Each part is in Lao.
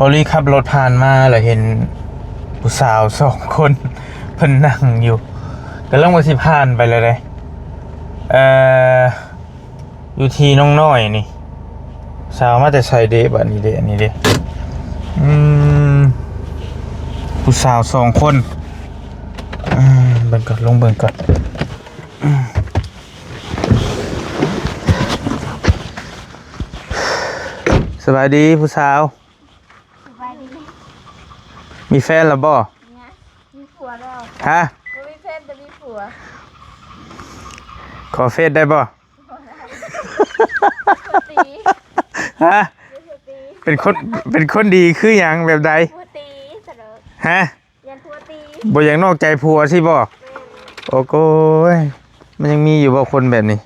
ບໍ່ລີຂັບລົດຜ່ານມາແລ້ວເຫັນຜູ້ສາວສອງຄົນ ເພິ່ນນັ່ງຢູ່ ກຳລັງວ່າຊິຜ່ານໄປແລ້ວເດ້. ເອີ ຢູ່ທີ່ນ້ອງນ້ອຍນີ້ ສາວມາແຕ່ໃສເດ ບາດນີ້ເດ ອັນນີ້ເດ. ອືມ ຜູ້ສາວສອງຄົນ. ອືມ ເບິ່ງກ່ອນ ລົງເບິ່ງກ່ອນ. ສະບາຍດີຜູ້ສາວ. ສະບາຍດີ. ມີແຟນແລ້ວບໍ່? ຍັງ. ມີຜົວແລ້ວ. ຮະ? ບໍ່ມີແຟນແຕ່ມີຜົວ. ຂໍເຟສໄດ້ບໍ່? ບໍ່ໄດ້. ຜົວຕີ. ຮະ? ຜົວຕີ. ເປັນຄົນ ເປັນຄົນດີຄືຫຍັງ ແບບໃດ? ຜົວຕີ. ຮະ? ຢ້ານຜົວຕີ. ບໍ່ຢາກນອກໃຈຜົວຊີ້ບໍ່? ແມ່ນ. ໂອ້ໂກຍ ມັນຍັງມີຢູ່ບໍ່ຄົນແບບນີ້?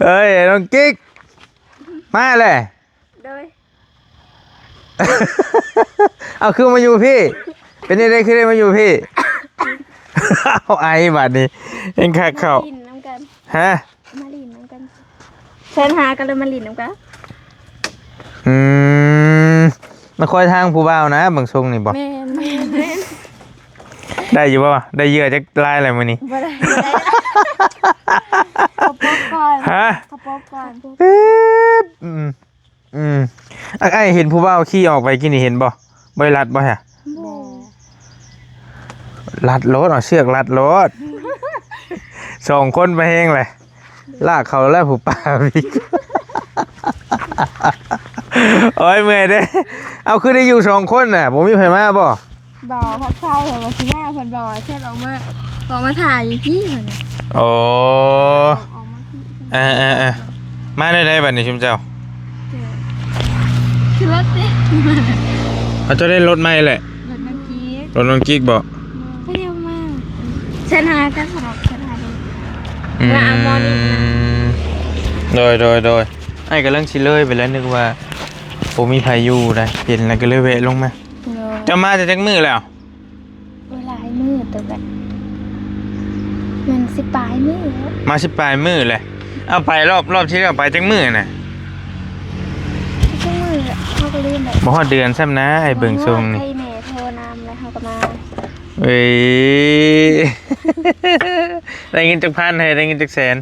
ເອີຍ ນ້ອງກິກ ມາແຫຼະ. ໂດຍ. ເອົາ ຄືມາຢູ່ພີ້? ເປັນຈັ່ງໃດຄືໄດ້ມາຢູ່ພີ້? ເອົາ ໄອບາດນີ້ ແຮງຄັກເຂົ້າ. ມາຫຼິ້ນນຳກັນ. ຮະ? ມາຫຼິ້ນນຳກັນ. ເຊີນຫາກັນ ແລ້ວມາຫຼິ້ນນຳກັນ. ອືມ ມາຄອຍທາງຜູ້ບ່າວນະ ເບິ່ງຊົງນີ້ບໍ່? ແມ່ນ ແມ່ນ. ໄດ້ຢູ່ບໍ່? ໄດ້ເຫຍື່ອຈັກລາຍແລ້ວມື້ນີ້? ບໍ່ໄດ້ ບໍ່ໄດ້. ຂໍປົບກ່ອນ. ຮະ? ຂໍປົບກ່ອນ. ອືມ ອືມ ອ້າຍເຫັນຜູ້ບ່າວຂີ່ອອກໄປກີ້ນີ້ ເຫັນບໍ່? ບໍ່ໄດ້ລັດບໍ່ຮະ? ບໍ່. ລັດໂລດ ເອົາເຊືອກລັດໂລດ. ສອງຄົນໄປແຮງແຫຼະ ລາກເຂົາແລ້ວຜູ້ປ່າອີກ. ໂອ້ຍ ເມື່ອຍເດ້. ເອົາ ຄືໄດ້ຢູ່ສອງຄົນນະ ບໍ່ມີໃຜມາບໍ່? ບໍ່ ພັກໄທເພິ່ນວ່າຊິມາ ເພິ່ນບອກວ່າເພິ່ນອອກມາ ອອກມາຖ້າຢູ່ພີ້ເພິ່ນ. ໂອ້ ອອກມາພີ້. ເອີໆໆ ມາແນວໃດບັດນີ້ຊຸມເຈົ້າ? ເອີ ຂີ່ລົດຕິ. ເອົາ ເຈົ້າໄດ້ລົດໃໝ່ແຫຼະ? ລົດນ້ອງກິກ. ລົດນ້ອງກິກບໍ່? ບໍ່ ໄປເອົາມາ. ເຊີນຫາກັນ ສະດອກ ເຊີນຫາກັນ. ອືມ ແລ້ວເອົາມໍນີ້ນະ. ໂດຍໆໆ ອ້າຍກຳລັງຊິເລີຍໄປແລ້ວ ນຶກວ່າບໍ່ມີໃຜຢູ່ໃດ ເຫັນແລ້ວກໍເລີຍແວະລົງມາ. ໂດຍ. ເຈົ້າມາແຕ່ຈັກມື້ແລ້ວ? ໂອ້ຍ ຫຼາຍມື້ເຕີບແຫຼະ ມັນສິບປາຍມື້ແລ້ວ. ມາສິບປາຍມື້ແຫຼະ. ເອົາ ໄປລອບ ລອບທີ່ແລ້ວໄປຈັກມື້ນະ? ຈັກມື້ແຫຼະ ເຮົາກໍລືມແລ້ວ. ບໍ່ຮອດເດືອນຊ້ຳນະ ອ້າຍເບິ່ງຊົງນີ້. ໃຫ້ແມ່ໂທນຳແລ້ວເຮົາກໍມາ. ເອີຍ ໄດ້ເງິນຈັກພັນ ໃຫ້ໄດ້ເງິນຈັກແສນ?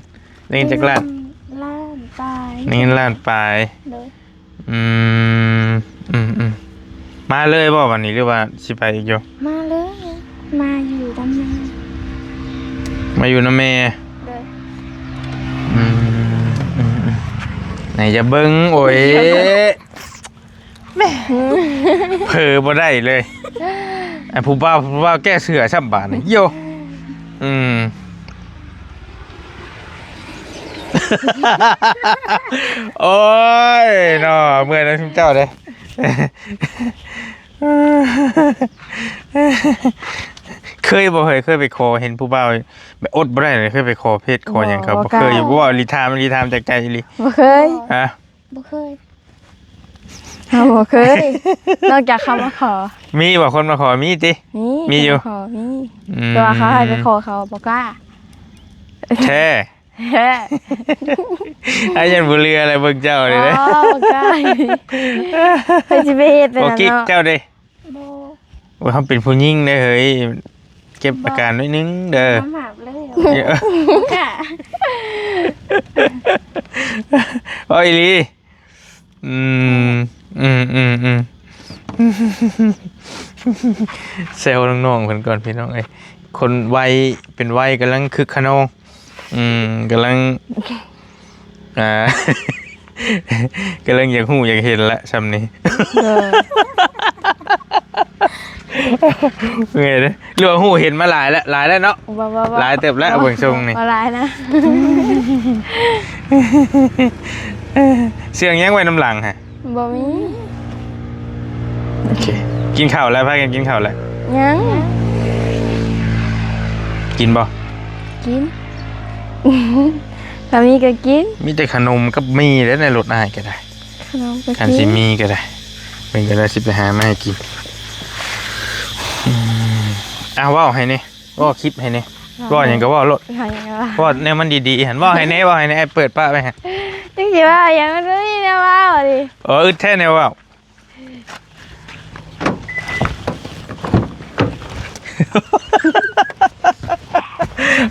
ໄດ້ເງິນຈັກລ້ານ? ລ້ານປາຍ. ໄດ້ເງິນລ້ານປາຍ. ໂດຍ. ອືມ ອືມໆ ມາເລີຍບໍ່ບັດນີ້ ຫຼືວ່າຊິໄປອີກຢູ່? ມາເລີຍ ມາຢູ່ນຳແມ່. ມາຢູ່ນຳແມ່. ໂດຍ. ອືມ ອືມໆ ໄຫນຢ່າເບິ່ງ ໂອ້ຍ ແມ່ ເຜີບໍ່ໄດ້ເລີຍ. ອ່ະ ຜູ້ບ່າວ ຜູ້ບ່າວແກ້ເສື້ອຊ້ຳບາດນີ້ ໂຢ. ອືມ. ໂອ້ຍເນາະ ເມື່ອຍນຳຊຸມເຈົ້າເດ້. ເຄີຍບໍ່ເຄີຍ ເຄີຍໄປຂໍເຫັນຜູ້ບ່າວ ແບບອົດບໍ່ໄດ້ເລີຍ ເຄີຍໄປຂໍເຟສຂໍຫຍັງເຂົາບໍ່? ບໍ່ ບໍ່ເຄີຍຢູ່. ບໍ່ ບໍ່ ອີ່ຫຼີ ຖາມອີ່ຫຼີ ຖາມຈາກໃຈອີ່ຫຼີ. ບໍ່ເຄີຍ. ຮະ? ບໍ່ເຄີຍ ເຮົາບໍ່ເຄີຍ ນອກຈາກເຂົາມາຂໍ. ມີບໍ່ຄົນມາຂໍ? ມີຕິ? ມີ ມີຢູ່ ເຂົາມາຂໍ ມີ. ອືມ ແຕ່ວ່າເຂົາໃຫ້ໄປຂໍ ເຂົາບໍ່ກ້າ. ແທ້? ແທ້. ອ້າຍຢ້ານບໍ່ເຫຼືອແຫຼະ ເບິ່ງເຈົ້ານີ້ເດ້. ອໍ ບໍ່ກ້າ ໃຜຊິໄປເຮັດແບບນັ້ນເນາະ. ບໍ່ກິກ ເຈົ້າເດ້? ບໍ່. ໂອ້ຍ ເຮົາເປັນຜູ້ຍິງເດ້ເຮີ້ຍ ເກັບອາການໜ້ອຍໜຶ່ງເດີ. ບໍ່ ມາໝາບເລີຍ. ເອີ ເວົ້າອີ່ຫຼີ. ອືມ ອືມໆໆ ແຊວນ້ອງໆເພິ່ນກ່ອນພີ່ນ້ອງເອີຍ. ຄົນໄວ ເປັນໄວກຳລັງຄຶກຂະນອງ. ອືມ ກຳລັງ ອ່າ ກຳລັງຢາກຮູ້ຢາກເຫັນລະຊ່ຳນີ້. ໂດຍ. ເມື່ອຍເດ້ ຫຼືວ່າຮູ້ເຫັນມາຫຼາຍແລ້ວ ຫຼາຍແລ້ວເນາະ? ບໍ່ໆໆ ຫຼາຍເຕີບແລ້ວ ບໍ່ ເບິ່ງຊົງນີ້ ບໍ່ຫຼາຍນະ. ເຊື່ອງຫຍັງໄວ້ນຳຫຼັງຫະ? ບໍ່ມີ. ໂອເຄ ກິນເຂົ້າແລ້ວ? ພາກັນກິນເຂົ້າແລ້ວ? ຍັງ. ກິນບໍ່? ກິນ. ຖ້າມີກໍກິນ. ມີແຕ່ຂະໜົມກັບໝີ່ແຫຼະໃນລົດອ້າຍກໍໄດ້. ຂະໜົມກໍກິນ. ຄັນຊິມີກໍໄດ້ ເພິ່ນກໍໄດ້ຊິໄປຫາມາໃຫ້ກິນ. ອືມ ອ່ະ ເວົ້າໃຫ້ແດ່. ເວົ້າຄລິບໃຫ້ແດ່. ເວົ້າຫຍັງກໍເວົ້າໂລດ. ເວົ້າຫຍັງກໍເວົ້າ. ເວົ້າແນວມັນດີໆຫັ້ນ. ເວົ້າໃຫ້ແດ່ ເວົ້າໃຫ້ແດ່. ອ້າຍເປີດປະໄວ້ໃຫ້. ຈັກຊິເວົ້າຫຍັງ ມັນບໍ່ມີ ແນວເວົ້ານີ້ ເອີ ອຶດແທ້ແນວເວົ້າ.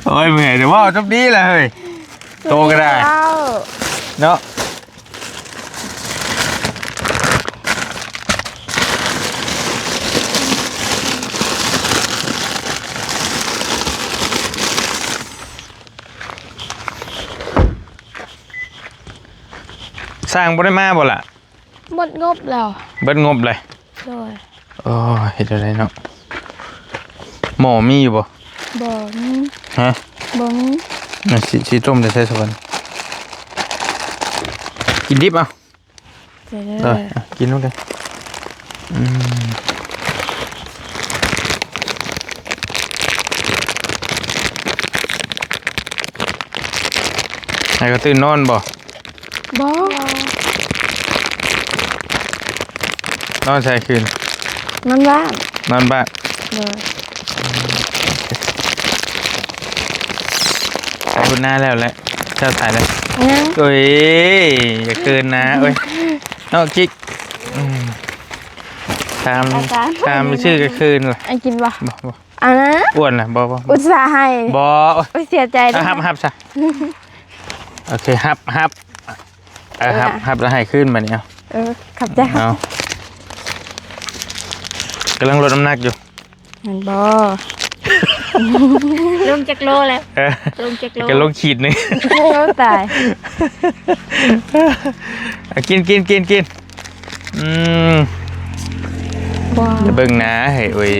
ໂອ້ຍ ເມື່ອຍ ເວົ້າຈົບດີລະເຮີ້ຍ ໂຕກໍໄດ້ ເວົ້າ ເນາະ. ຊ່າງບໍ່ໄດ້ມາບໍ່ລະ? ໝົດງົບແລ້ວ ເບິດງົບເລີຍ. ໂດຍ. ໂອ້ຍ ເຮັດແນວໃດເນາະ ໝໍ້ມີຢູ່ບໍ່? ບໍ່ມີ. ຮະ? ບໍ່ມີ. ຊິ ຊິຕົ້ມແຕ່ໃສສະບັນ ກິນດິບເອົາ. ໂດຍ ກິນນຳກັນ. ອືມ ໃຫ້ກະຕື່ນນອນບໍ່? ບໍ່ ນອນໃສຄືນ? ນອນບ້ານ ນອນບ້ານ. ໂດຍ. ໄປພຸ້ນນາແລ້ວແຫຼະ ເຈົ້າຖ່າຍແລ້ວ. ຍັງ. ໂອ້ຍ ຢ່າເກີນນາເອີຍ ເນາະ ກິກ. ອືມ ຖາມ ຖາມຊື່ກະຄືນລະ. ອັນກິນບໍ່? ບໍ່ ບໍ່. ອັນນະ ອ້ວນນະ ບໍ່ ບໍ່ ອຸດສ່າໃຫ້ ບໍ່. ໂອ້ຍ ເສຍໃຈເດີ ຮັບ ຮັບຊະ. ໂອເຄ ຮັບ ຮັບ ເອີ ເອີ ຮັບ ຮັບແລ້ວໃຫ້ຄືນບາດນີ້. ເອົາ ເອີ ຂອບໃຈ ເອົາ ກຳລັງລົດນ້ຳໜັກຢູ່ ແມ່ນບໍ່? ລົງຈັກໂລແລ້ວ? ເອີ ລົງຈັກໂລ? ກະລົງຂີດໜຶ່ງ. ໂອ້ ຕາຍ. ອາ ກິນ ກິນ ກິນ ກິນ. ອືມ ບໍ່ ຢ່າເບິ່ງໜ້າໃຫ້ ໂອ້ຍ.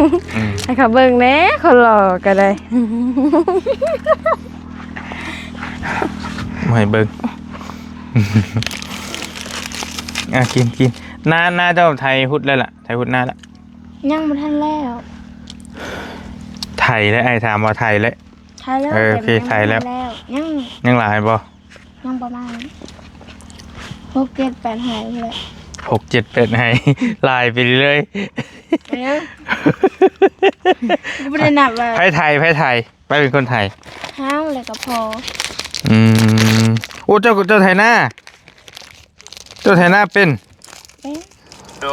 ອືມ ໃຫ້ເຂົາເບິ່ງແດ່ ຄົນຫຼໍ່ກະໄດ້ ບໍ່ໃຫ້ເບິ່ງ. ອາ ກິນ ກິນ. ນາ ນາເຈົ້າໄຖຮຸດແລ້ວລະ? ໄຖຮຸດນາລະ? ຍັງບໍ່ທັນແລ້ວ. ໄຖແລ້ວ ອ້າຍຖາມວ່າໄຖແລ້ວ? ໄຖແລ້ວ. ເອີ ໂອເຄ ໄຖແລ້ວ. ຍັງ ຍັງຫຼາຍບໍ່? ຍັງປະມານຫົກເຈັດແປດໄຮ່ພຸ້ນແຫຼະ. ຫົກເຈັດແປດໄຮ່ ຫຼາຍໄປເລີຍ. ບໍ່ໄດ້ນັບວ່າ ໃຜໄຖ ໃຜໄຖ ໃຜເປັນຄົນໄຖ? ເຮົາແລ້ວກໍພໍ່. ອືມ ໂອ້ ເຈົ້າ ເຈົ້າໄຖນາ ເຈົ້າໄຖນາເປັນ? ເປັນ.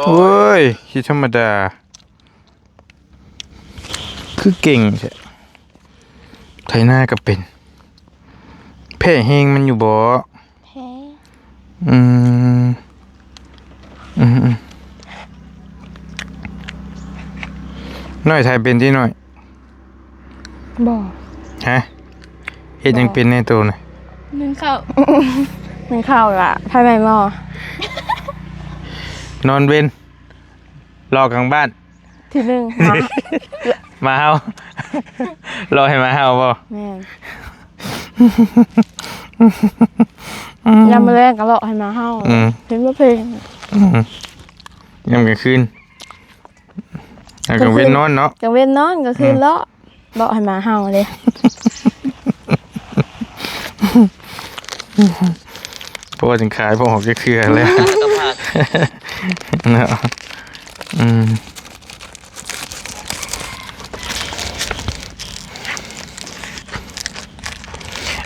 ໂອ້ຍ ຊິທຳມະດາ ຄືເກັ່ງແທ້. ໄຖນາກໍເປັນ ແພ້ແຮງມັນຢູ່ບໍ່? ແພ້. ອືມ ອືມ ອືມ ນ້ອຍໄຖເປັນຕິນ້ອຍ? ບໍ່. ຮະ? ເຮັດຫຍັງເປັນແດ່ໂຕນະ? ໜຶ້ງເຂົ້າ ໜຶ້ງເຂົ້າລະ ໄຟໄໝ້ໝໍ້ ນອນເວັນ ລໍກາງບ້ານ. ທີໜຶ່ງ ມາ ມາເຫົ່າ ລໍໃຫ້ມາເຫົ່າບໍ່? ແມ່ນ. ອືມ ຍາມມື້ແລງກໍລໍໃຫ້ມາເຫົ່າ. ອືມ ເພງບໍ່ເພງ. ອືມ ຍາມກາງຄືນ ກາງເວັນນອນເນາະ ກາງເວັນນອນ ກາງຄືນ ອືມ ລໍ. ເບາະໃຫ້ໝາເຫົ່າເດ້ ເພາະວ່າຈຶ່ງຂາຍບໍ່ອອກຈັກເທື່ອແລ້ວ ເນາະ. ອືມ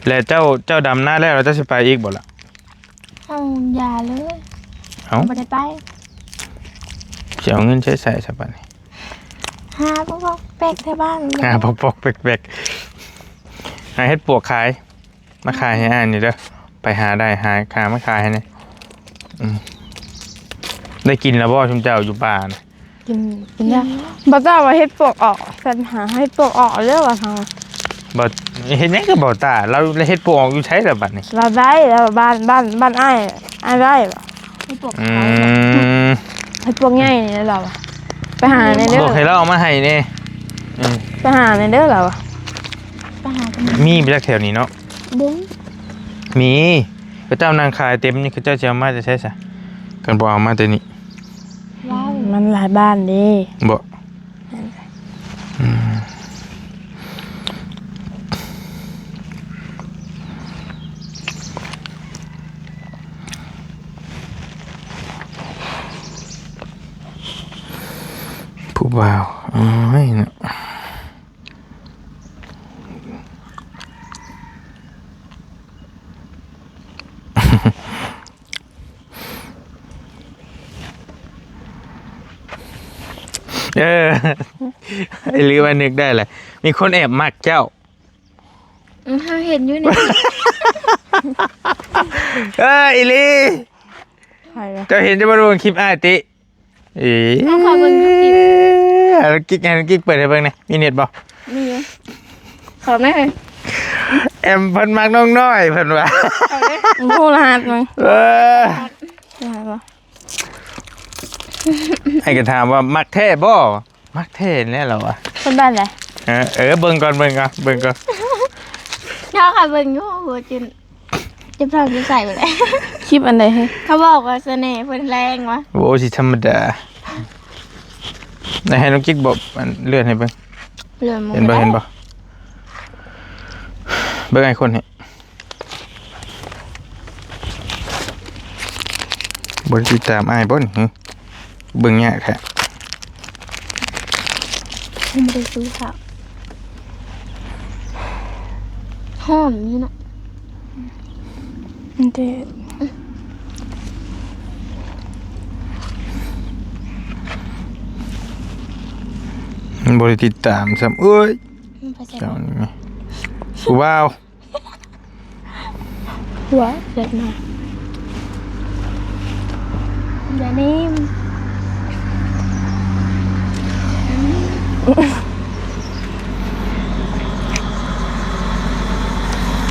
ແລ້ວເຈົ້າ ເຈົ້າດຳນາແລ້ວ ແລ້ວເຈົ້າຊິໄປອີກບໍ່ລະ? ເອົາ ຢ່າເລີຍ. ເອົ້າ ບໍ່ໄດ້ໄປ. ຊິເອົາເງິນໃຊ້ໃສຊະບາດນີ້? ຫາປອກໆແປກແຖວບ້ານ. ຫາປອກໆແປກໆ. ຫາເຫັດປວກຂາຍ ມາຂາຍໃຫ້ອ້າຍນີ້ເດີ. ໄປຫາໄດ້ ຫາ ຫາມາຂາຍໃຫ້ແດ່. ອືມ ໄດ້ກິນແລ້ວບໍ່ ຊຸມເຈົ້າຢູ່ປ່ານະ? ກິນ ກິນແລ້ວ. ບໍ່ເຈົ້າວ່າເຫັດປວກອອກ ສັນຫາເຫັດປວກອອກເດີວ່າເຮົາ. ບໍ່ ເຮັດຫຍັງຄືບໍ່ຕາ ລາວເຫັດປວກອອກຢູ່ໃສລະບາດນີ້? ລາວໄດ້ ລາວບ້ານ ບ້ານ ບ້ານອ້າຍ ອ້າຍໄດ້. ເຫັດປວກ ອືມ ເຫັດປວກໃຫຍ່ນີ້ລາວ ໄປຫາແດ່ເດີ ບອກໃຫ້ລາວເອົາມາໃຫ້ແດ່. ອືມ ໄປຫາແດ່ເດີລາວ ໄປຫາ ມີບໍ່ຈັກແຖວນີ້ເນາະ? ບໍ່ ມີ ເຂົາເຈົ້ານັ່ງຂາຍເຕັມຢູ່ ເຂົາເຈົ້າຊິເອົາມາແຕ່ໃສຊະ ຄັນບໍ່ເອົາມາແຕ່ນີ້? ມັນຫຼາຍບ້ານເດ້. ບໍ່ ອືມ ຜູ້ບ່າວ ໂອ້ຍເນາະ. ເອີ ຫຼືວ່ານຶກໄດ້ແຫຼະ ມີຄົນແອບມັກເຈົ້າ. ອືມ ເຮົາເຫັນຢູ່ນີ້ ເອີ ອີ່ຫຼີ ໃຜວະ? ເຈົ້າເຫັນ ເຈົ້າບໍ່ໄດ້ເບິ່ງຄລິບອ້າຍຕິ? ເອີ ເຮົາເຂົ້າເບິ່ງຢູ່ຄລິບ ໃຫ້ນ້ອງກິກ ໃຫ້ນ້ອງກິກເປີດໃຫ້ເບິ່ງແດ່ ມີເນັດບໍ່? ມີຢູ່ ເຂົ້າແດ່ ແອມເພິ່ນມັກນ້ອງນ້ອຍເພິ່ນວ່າ ເຂົ້າແດ່ ບໍ່ຮູ້ລະຫັດມັນ ເອີ ລະຫັດບໍ່? ອ້າຍກໍຖາມວ່າມັກແທ້ບໍ່? ມັກແທ້ແຫຼະລາວວ່າ ຄົນບ້ານໃດ? ເອີ ເອີ ເບິ່ງກ່ອນ ເບິ່ງກ່ອນ ເບິ່ງກ່ອນ ເຮົາກໍເບິ່ງຢູ່ ໂຫ ຈົນ ເຈັບທ້ອງເຈັບໄສ້ໝົດແລ້ວ ຄລິບອັນໃດເຮີ້ຍ? ເຂົາບອກວ່າສະເໜ່ເພິ່ນແຮງວ່າ ໂອ້ ຊິທຳມະດາ ໃຫ້ນ້ອງກິກບອກ ອັນ ເລື່ອນໃຫ້ເບິ່ງ ເລື່ອນ ເຫັນບໍ່ ເຫັນບໍ່? ເບິ່ງໄອ້ຄົນໃຫ້ ບໍ່ໄດ້ຕິດຕາມອ້າຍບໍ່ນີ້? ເບິ່ງຍາກແທ້ ຍັງບໍ່ໄດ້ຊື້ເຂົ້າ ຮ້ອນຢູ່ເນາະ ມັນແດດ ມັນບໍ່ໄດ້ຕິດຕາມຊ້ຳ ເອີຍ ມັນໄປໃສ ເຈົ້ານີ້ ຜູ້ບ່າວ ຫົວເລັກນ້ອຍ ຢ່ານີ້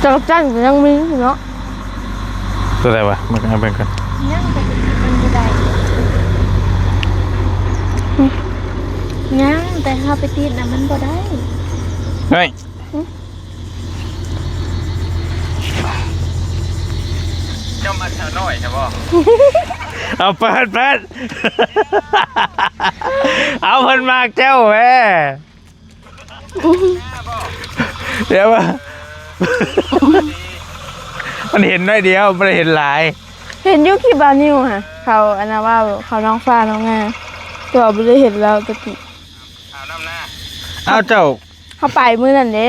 ຈັກຈັ່ນກໍຍັງມີຢູ່ເນາະ ຕົວໃດວະ? ມາເບິ່ງກ່ອນ ຍັງ ແຕ່ມັນບໍ່ໄດ້ ຍັງ ແຕ່ເຮົາໄປຕິດນະ ມັນບໍ່ໄດ້ ເຮີ້ຍ. ເຈົ້າມັກສາວນ້ອຍແທ້ບໍ່? ເອົາ ເປີດ ເປີດ ເອົາ ເພິ່ນມັກເຈົ້າແທ້ ດຽວ ມັນເຫັນໜ້ອຍດຽວ ບໍ່ໄດ້ເຫັນຫຼາຍ ເຫັນຢູ່ຄລິບບ່າວນິວຫັ້ນ ເຂົາ ອັນນັ້ນວ່າ ເຂົານ້ອງຟ້ານ້ອງງາ ແຕ່ວ່າບໍ່ໄດ້ເຫັນລາວຈັກທີ ເອົານຳໜ້າ ເອົາ ເຈົ້າ ເຮົາໄປມື້ນັ້ນເດ້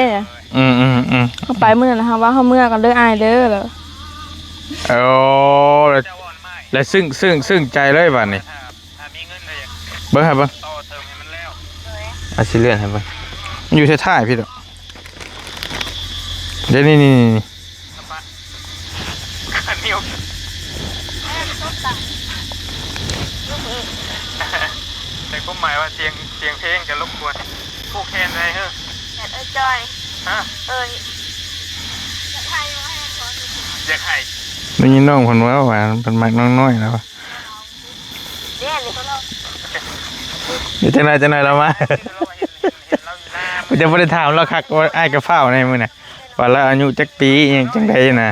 ອືມໆໆ ເຮົາໄປມື້ນັ້ນ ເຮົາວ່າເຮົາເມືອກ່ອນເດີອ້າຍເດີ ແລ້ວ ໂອ້ ແລ້ວ ແລ້ວຊຶ້ງ ຊຶ້ງ ຊຶ້ງໃຈເລີຍບາດນີ້ ຖ້າມີເງິນກໍຢາກ ເບິ່ງໃຫ້ເບິ່ງ ຕໍ່ເຕີມໃຫ້ມັນແລ້ວ ອາ ຊິເລື່ອນໃຫ້ເບິ່ງ ມັນຢູ່ທ້າຍໆ ພີ້ດອກ ເດ້ ນີ້ໆໆ ຄັນນິ້ວ ແຕ່ຄວາມໝາຍວ່າສຽງ ສຽງເພງຈະລົບກວນ ຜູກແຂນໃດເຮີ້? ແຂນເອື້ອຍຈ້ອຍ ຮະ? ເອີຍ ຢາກໄຫ້ບໍ່? ຢາກໄຫ້ ໄດ້ຍິນນ້ອງເພິ່ນເວົ້າວ່າ ເພິ່ນມັກນ້ອງນ້ອຍແລ້ວວ່າ ເດ້ນີ້ ເຮັດຈັ່ງໃດ ຈັ່ງໃດລາວມາ ເຫັນ ເຫັນລາວຢູ່ໜ້າ ເພິ່ນຈະບໍ່ໄດ້ຖາມລາວຄັກວ່າ ອ້າຍກະຟ້າວໃນມື້ນະ ວ່າລາວອາຍຸຈັກປີ ອີ່ຫຍັງຈັ່ງໃດນະ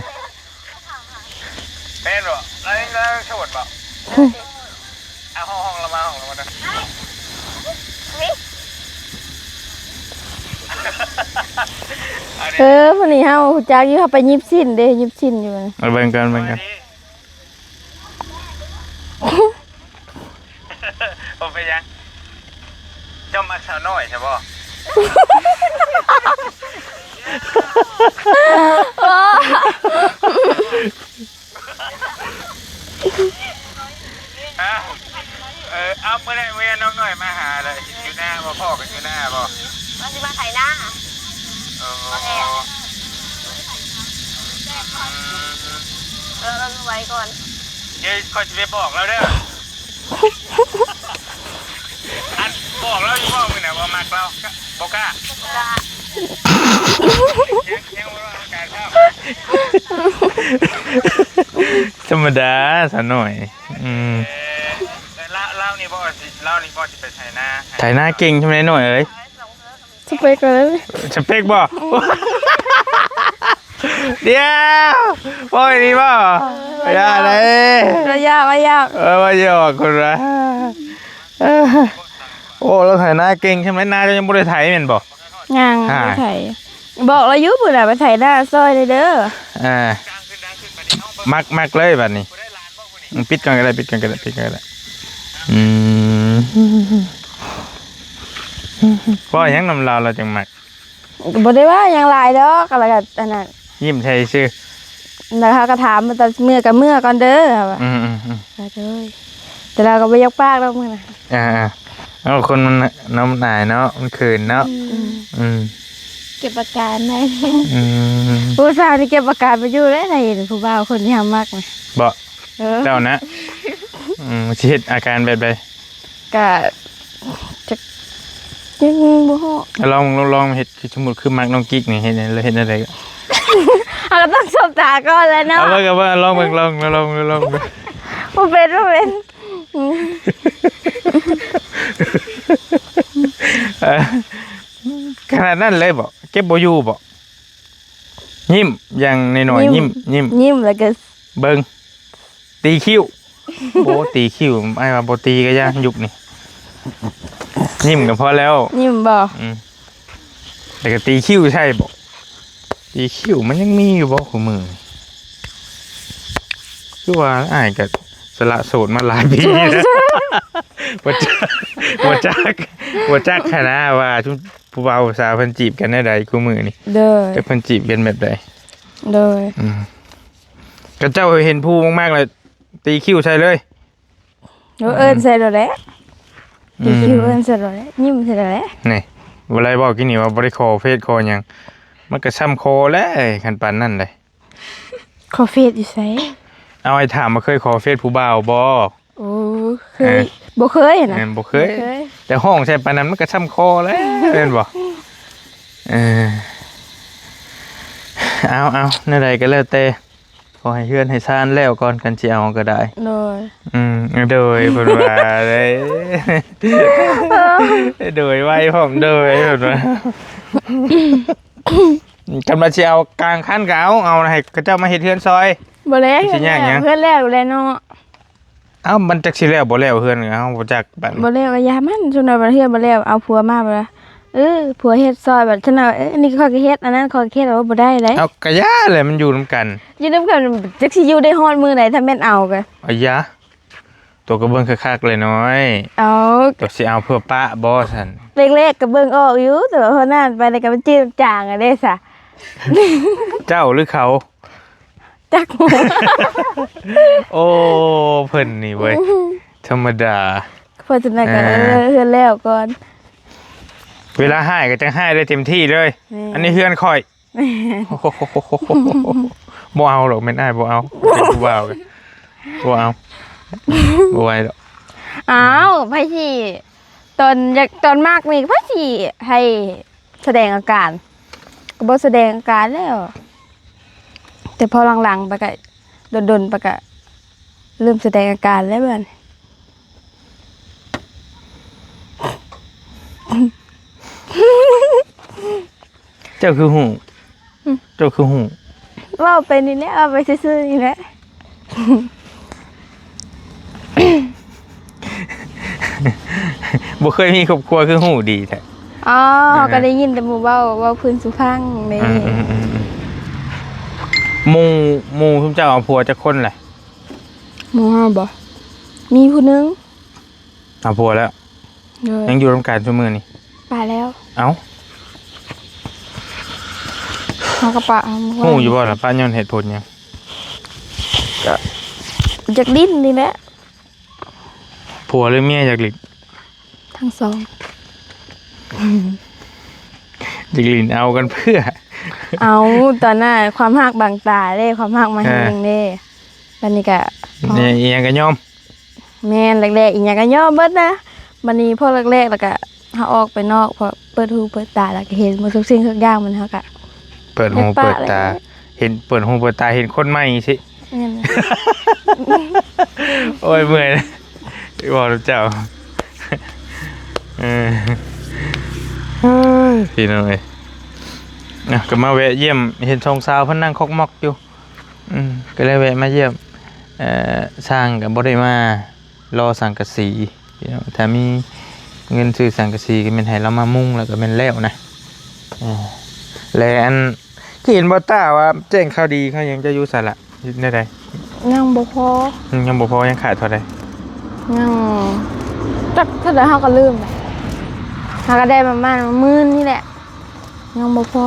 ແມ່ນບໍ່? ລາວຍັງ ລາວຍັງໂສດບໍ່? ອ່ະ ຫ້ອງ ຫ້ອງລາວມາ ຫ້ອງລາວມາເດີ ເອີ ຜູ້ນີ້ເຮົາຮູ້ຈັກຢູ່ ເຮົາໄປຫຍິບຊີ້ນເດ້ ຫຍິບຊີ້ນຢູ່ ເອົາເບິ່ງກ່ອນ ເບິ່ງກ່ອນ ບໍ່ເປັນຫຍັງ ເຈົ້າມັກສາວນ້ອຍໃຊ່ບໍ່? ຮະ? ເອີ ເອົາ ມື້ໃດ ມື້ໃດນ້ອງນ້ອຍມາຫາລະ ຢູ່ໜ້າບໍ່? ພໍ້ກັນຢູ່ໜ້າບໍ່? ວ່າຊິມາໄຖນາ ເອີ ເອີ ເອົາໄວ້ກ່ອນ ດຽວຂ້ອຍຊິໄປບອກລາວເດີ ອັນ ບອກລາວຢູ່ບໍ່ມື້ນັ້ນວ່າມັກລາວ? ບໍ່ກ້າ ບໍ່ກ້າ ຍັງ ຍັງບໍ່ວ່າການຊ້ຳ ທຳມະດາ ສາວນ້ອຍ ອືມ ເອີ ລາວ ລາວນີ້ບໍ່ຊິ ລາວນີ້ບໍ່ຊິໄປໄຖນາ? ໄຖນາເກັ່ງຊ່ຳໃດນ້ອຍເອີຍ? ສະເປັກເລີຍ ສະເປັກບໍ່? ດຽວ ໂອ້ຍ ນີ້ບໍ່? ເອີ ຢ່າເດ້ ບໍ່ຢາກ ບໍ່ຢາກ ເອີ ບໍ່ຢາກຄົນລະ ເອີ ໂອ້ ລາວໄຖນາເກັ່ງ ຊ່ຳໃດ ນາເຈົ້າຍັງບໍ່ໄດ້ໄຖແມ່ນບໍ່? ຍັງ ບໍ່ໄດ້ໄຖ ບອກລາວຢູ່ພຸ້ນນະ ໄປໄຖນາຊ່ອຍແດ່ເດີ ອ່າ ມັກ ມັກເລີຍບາດນີ້ ປິດກ່ອນກໍໄດ້ ປິດກ່ອນກໍໄດ້ ປິດກ່ອນກໍໄດ້ ອືມ ເວົ້າຫຍັງນຳລາວ ລາວຈັ່ງມັກ ກໍບໍ່ໄດ້ວ່າຫຍັງຫຼາຍດອກ ແລ້ວກໍອັນນັ້ນ ຍິ້ມໃສ່ຊື່ ແລ້ວເຮົາກໍຖາມວ່າ ຕອນເມື່ອກໍເມື່ອກ່ອນເດີ ວ່າ ອືມໆໆ ວ່າໂດຍ ແຕ່ລາວກໍບໍ່ຢາກປາກດອກມື້ນະ ອ່າ ເອົາ ຄົນມັນ ນ້ອງມັນອາຍເນາະ ມັນເຂີນເນາະ. ອືມ ອືມ ເກັບອາການໄດ້. ອືມ ຜູ້ສາວນີ້ເກັບອາການບໍ່ຢູ່ເດ້ ຖ້າເຫັນຜູ້ບ່າວຄົນທີ່ເຮົາມັກນະ. ບໍ່? ເອີ ເຈົ້ານະ. ອືມ ຊິເຮັດອາການແບບໃດ? ກະຈັກ ຍັງບໍ່ຮູ້. ລອງ ລອງ ລອງເຮັດ ຄືສົມມຸດຄືມັກນ້ອງກິກນີ້ ເຮັດ ເຮັດແນວໃດ? ເຮົາກໍຕ້ອງສົບຕາກ່ອນແຫຼະເນາະ. ເອົາເບິ່ງ ເອົາເບິ່ງ ລອງເບິ່ງ ລອງ ລອງ ລອງ ບໍ່ເປັນ ບໍ່ເປັນ. ເອີ ຂະໜາດນັ້ນເລີຍບໍ? ເກັບບໍ່ຢູ່ບໍ? ຍິ້ມຢ່າງນ້ອຍໆ ຍິ້ມ ຍິ້ມ ຍິ້ມ ຍິ້ມແລ້ວກໍເບິ່ງ ຕີຄິ້ວ. ໂອ້ ຕີຄິ້ວ ອ້າຍວ່າບໍ່ຕີກໍຢ່າ ຍຸກນີ້ ຍິ້ມກໍພໍແລ້ວ. ຍິ້ມບໍ? ອືມ ແລ້ວກໍຕີຄິ້ວໃສ່ບໍ? ຕີຄິ້ວມັນຍັງມີຢູ່ບໍຄູ່ມື້ນີ້? ຄືວ່າອ້າຍກໍສະຫຼະໂສດມາຫຼາຍປີແລ້ວ ບໍ່ຈັກ ບໍ່ຈັກ ບໍ່ຈັກຫັ້ນນະວ່າຊຸມຜູ້ບ່າວຜູ້ສາວເພິ່ນຈີບກັນແນວໃດຄູ່ມື້ນີ້. ໂດຍ ຈັກເພິ່ນຈີບກັນແບບໃດ? ໂດຍ ອືມ ຂະເຈົ້າເຫັນຜູ້ມັກໆ ແລ້ວຕີຄິ້ວໃສ່ເລີຍ. ໂອ້ ເອີ້ນໃສ່ໂລດແຫຼະ ອືມ ຕີຄິ້ວເອີ້ນໃສ່ໂລດແຫຼະ ຍິ້ມໃສ່ໂລດແຫຼະ. ນີ້ ບໍ່ໄດ້ບອກກີ້ນີ້ວ່າບໍ່ໄດ້ຂໍເຟສຂໍຫຍັງ ມັນກໍຊ່ຳຂໍແຫຼະ ຄັນປານນັ້ນເດ້. ຂໍເຟສຢູ່ໃສ? ເອົາ ອ້າຍຖາມວ່າເຄີຍຂໍເຟສຜູ້ບ່າວບໍ່? ໂອ້ ເຄີຍ ເອີ ບໍ່ເຄີຍນະ ແມ່ນ ບໍ່ເຄີຍ ບໍ່ເຄີຍ ແຕ່ຮ້ອງໃສ່ປານນັ້ນມັນກໍຊ່ຳຂໍແລ້ວ ແມ່ນບໍ່? ເອີ ເອົາ ເອົາ ແນວໃດກໍແລ້ວແຕ່ ຂໍໃຫ້ເຮືອນໃຫ້ຊານແລ້ວກ່ອນ ຄັນຊິເອົາກໍໄດ້. ໂດຍ ອືມ ໂດຍ ເພິ່ນວ່າເດ້ ໂດຍ ໄວພ້ອມ ໂດຍ ເພິ່ນວ່າ. ຄັນວ່າຊິເອົາກາງຄັນກໍເອົາ ເອົາໃຫ້ເຂົາເຈົ້າມາເຮັດເຮືອນຊ່ອຍ. ບໍ່ແລ້ວ ມັນຊິຍາກຫຍັງ? ເຮືອນແລ້ວແລ້ວເນາະ. ເອົ້າ ມັນຈັກຊິແລ້ວບໍ່ແລ້ວເຮືອນ ເຮົາບໍ່ຈັກບັດນີ້. ບໍ່ແລ້ວກໍຢ່າມັນ ຊຸມນັ້ນບັດເຮືອນບໍ່ແລ້ວ ເອົາຜົວມາບັດວ່າ ເອີ ຜົວເຮັດຊ່ອຍ ບັດຊັ້ນວ່າ ເອີ ອັນນີ້ຂ້ອຍກໍເຮັດ ອັນນັ້ນຂ້ອຍກໍເຮັດ ໂອ້ ບໍ່ໄດ້ເດ້. ເອົາ ກໍຢ່າແຫຼະ ມັນຢູ່ນຳກັນ ຢູ່ນຳກັນ ຈັກຊິຢູ່ໄດ້ຮອດມື້ໃດ ຖ້າແມ່ນເອົາກໍ ອາຢາ ຕົວກໍເບິ່ງຄັກໆແຫຼະນ້ອຍ. ເອົາ ຕົວຊິເອົາເພື່ອປະບໍ່ຊັ້ນ? ແລກໆກໍເບິ່ງອອກຢູ່ ແຕ່ວ່າພໍນານໄປແລ້ວກໍມັນຈືດຈາງອະເດ້ຊະ. ເຈົ້າຫຼືເຂົາ? ຈັກ. ໂອ້ ເພິ່ນນີ້ເວີຍ ທຳມະດາ. ເພາະສະນັ້ນກໍ ເອີ ເອີ ເຮືອນແລ້ວກ່ອນ. ເວລາຮ້າຍກໍຈັ່ງຮ້າຍໄດ້ເຕັມທີ່ເລີຍ. ແມ່ນ. ອັນນີ້ເຮືອນຂ້ອຍ. ແມ່ນ. ບໍ່ເອົາດອກ ແມ່ນອ້າຍບໍ່ເອົາ ເປັນຜູ້ບ່າວ ບໍ່ເອົາ ບໍ່ໄຫວດອກ. ອ້າວ ໃຜຊິ ຕອນຢາກ ຕອນມັກນີ້ ໃຜຊິໃຫ້ ສະແດງອາການ ກໍບໍ່ສະແດງອາການແລ້ວ. ແຕ່ພໍຫຼັງໆໄປກະ ດົນໆໄປກະ ເລີ່ມສະແດງອາການແລ້ວບັດນີ້. ເຈົ້າຄືຮູ້? ອືມ ເຈົ້າຄືຮູ້? ເວົ້າໄປນີ້ແຫຼະ ເວົ້າໄປຊື່ໆນີ້ແຫຼະ. ບໍ່ເຄີຍມີຄອບຄົວຄືຮູ້ດີແທ້. ອໍ ເອີ ເຮົາກໍໄດ້ຍິນແຕ່ໝູ່ເວົ້າ ເວົ້າພື້ນສູ່ຟັງເດ້. ອືມໆໆໆ ໝູ່ ໝູ່ຊຸມເຈົ້າເອົາຜົວຈັກຄົນແຫຼະ? ໝູ່ເຮົາບໍ? ມີຜູ້ໜຶ່ງ. ເອົາຜົວແລ້ວ? ໂດຍ. ຍັງຢູ່ນຳກັນຊຸມື້ນີ້? ປະແລ້ວ. ເອົ້າ ເຮົາກໍປະ ຮູ້ຢູ່ບໍ່ລະ ປະຍ້ອນເຫດຜົນຫຍັງ? ກໍຢາກຫຼິ້ນນີ້ແຫຼະ. ຜົວຫຼືເມຍຢາກຫຼິ້ນ? ທັງສອງ. ຢາກຫຼິ້ນເອົາກັນເພື່ອ? ເອົາ ຕອນນັ້ນຄວາມຮັກບັງຕາເດ້ ຄວາມຮັກມາແຮງເດ້. ບາດນີ້ກະ ອີ່ຫຍັງກໍຍອມ. ແມ່ນ ແລກໆອີ່ຫຍັງກໍຍອມເບິດນະ. ບາດນີ້ພໍແລກໆ ແລ້ວກະເຮົາອອກໄປນອກ ພໍເປີດຫູເປີດຕາ ແລ້ວກະເຫັນໝົດທຸກສິ່ງທຸກຢ່າງ ມັນເຮົາກະ ເປີດຫູເປີດຕາ ເຫັນ ເປີດຫູເປີດຕາ ເຫັນຄົນໃໝ່ຊີ້. ແມ່ນ. ໂອ້ຍ ເມື່ອຍ ເວົ້ານຳເຈົ້າ. ເອີ ເອີຍ ພີ່ນ້ອງເອີຍ ອ່ະ ກໍມາແວະຢ້ຽມ ເຫັນສອງສາວເພິ່ນນັ່ງຄອກມອກຢູ່. ອືມ ກໍເລີຍແວະມາຢ້ຽມ. ເອີ ຊ່າງກໍບໍ່ໄດ້ມາ ລໍສັງກະສີພີ່ນ້ອງ ຖ້າມີເງິນຊື້ສັງກະສີກໍແມ່ນໃຫ້ລາວມາມຸງ ແລ້ວກໍແມ່ນແລ້ວນະ. ເອີ ແລະ ອັນ ຄືເຫັນບໍ່ຕ້າວ່າແຈ້ງຂ່າວດີຂ່າວຫຍັງ ເຈົ້າຢູ່ໃສລະ ຢູ່ແນວໃດ? ຍັງບໍ່ພໍ. ອືມ ຍັງບໍ່ພໍ ຍັງຂາດເທົ່າໃດ? ຍັງ ຈັກເທົ່າໃດເຮົາກໍລືມແຫຼະ ເຮົາກໍໄດ້ປະມານໝື່ນນີ້ແຫຼະ ຍັງບໍ່ພໍ.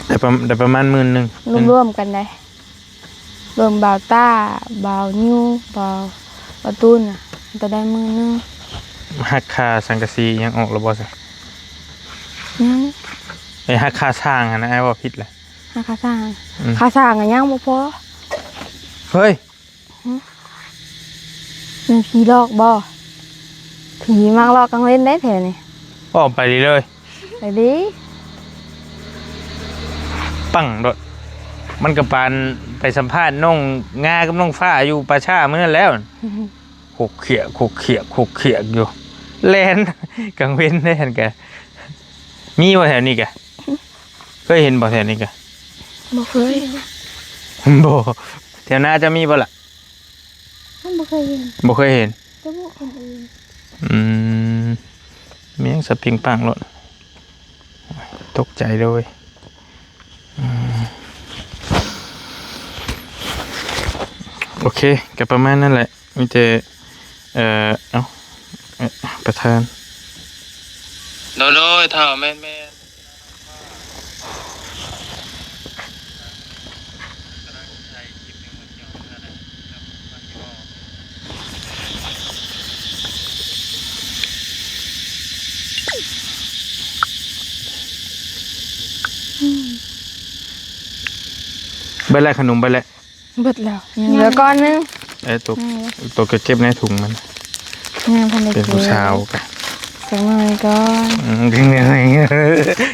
ໄດ້ປະ ໄດ້ປະມານໝື່ນໜຶ່ງ ລວມໆກັນໄດ້ ລວມບ່າວຕ້າ ບ່າວນິວ ບ່າວ ປະຕູນນະ ກໍໄດ້ໝື່ນໜຶ່ງ. ຫັກຄ່າສັງກະສີຫຍັງອອກແລ້ວບໍ່ຊະ? ຍັງ. ໄອ້ຫັກຄ່າສ້າງຫັ້ນນະ ອ້າຍເວົ້າຜິດລະ. ຫັກຄ່າສ້າງ. ອືມ. ຄ່າສ້າງກໍຍັງບໍ່ພໍ. ເຮີ້ຍ. ຫຶ? ມັນຜີຫຼອກບໍ່? ຜີມັກຫຼອກກາງເວັນໄດ໋ແຖວນີ້. ອອກໄປເລີຍ. ໄປດີ. ປັ້ງໂດດ. ມັນກໍປານໄປສຳພາດນ້ອງງາກັບນ້ອງຟ້າຢູ່ປ່າຊ້າມື້ນັ້ນແລ້ວ. ຄົກຂຽກ ຄົກຂຽກ ຄົກຂຽກຢູ່ ແລ່ນກາງເວັນເດ້ຫັ້ນກະ. ມີບໍ່ແຖວນີ້ກະ? ເຄີຍເຫັນບໍ່ແຖວນີ້ກະ? ບໍ່ເຄີຍ. ບໍ່. ແຖວນາເຈົ້າມີບໍ່ລະ? ບໍ່ເຄີຍເຫັນ. ບໍ່ເຄີຍເຫັນ. ແຕ່ບໍ່ຄົນອື່ນ. ອືມ. ມີຫຍັງສະປິງປັງໂລດ. ຕົກໃຈເລີຍ. ອືມ. ໂອເຄ ກໍປະມານນັ້ນແຫຼະ. ມີແຕ່ ເອີ ເອົ້າ ເອີ ປະທານ. ໂດຍ ໂດຍ ທ້າວ ແມ່ນໆ. ເບິດແລ້ວ ຂະໜົມເບິດແລ້ວ. ເບິດແລ້ວ ຍັງເຫຼືອກ້ອນໜຶ່ງ. ເອີ ໂຕ ຍັງເຫຼືອ ໂຕກໍເກັບໃນຖົງມັນ. ຍັງບໍ່ທັນໄດ້ເກັບ. ເປັນຜູ້ສາວກະ ສັກໜ້ອຍກ່ອນ. ອືມ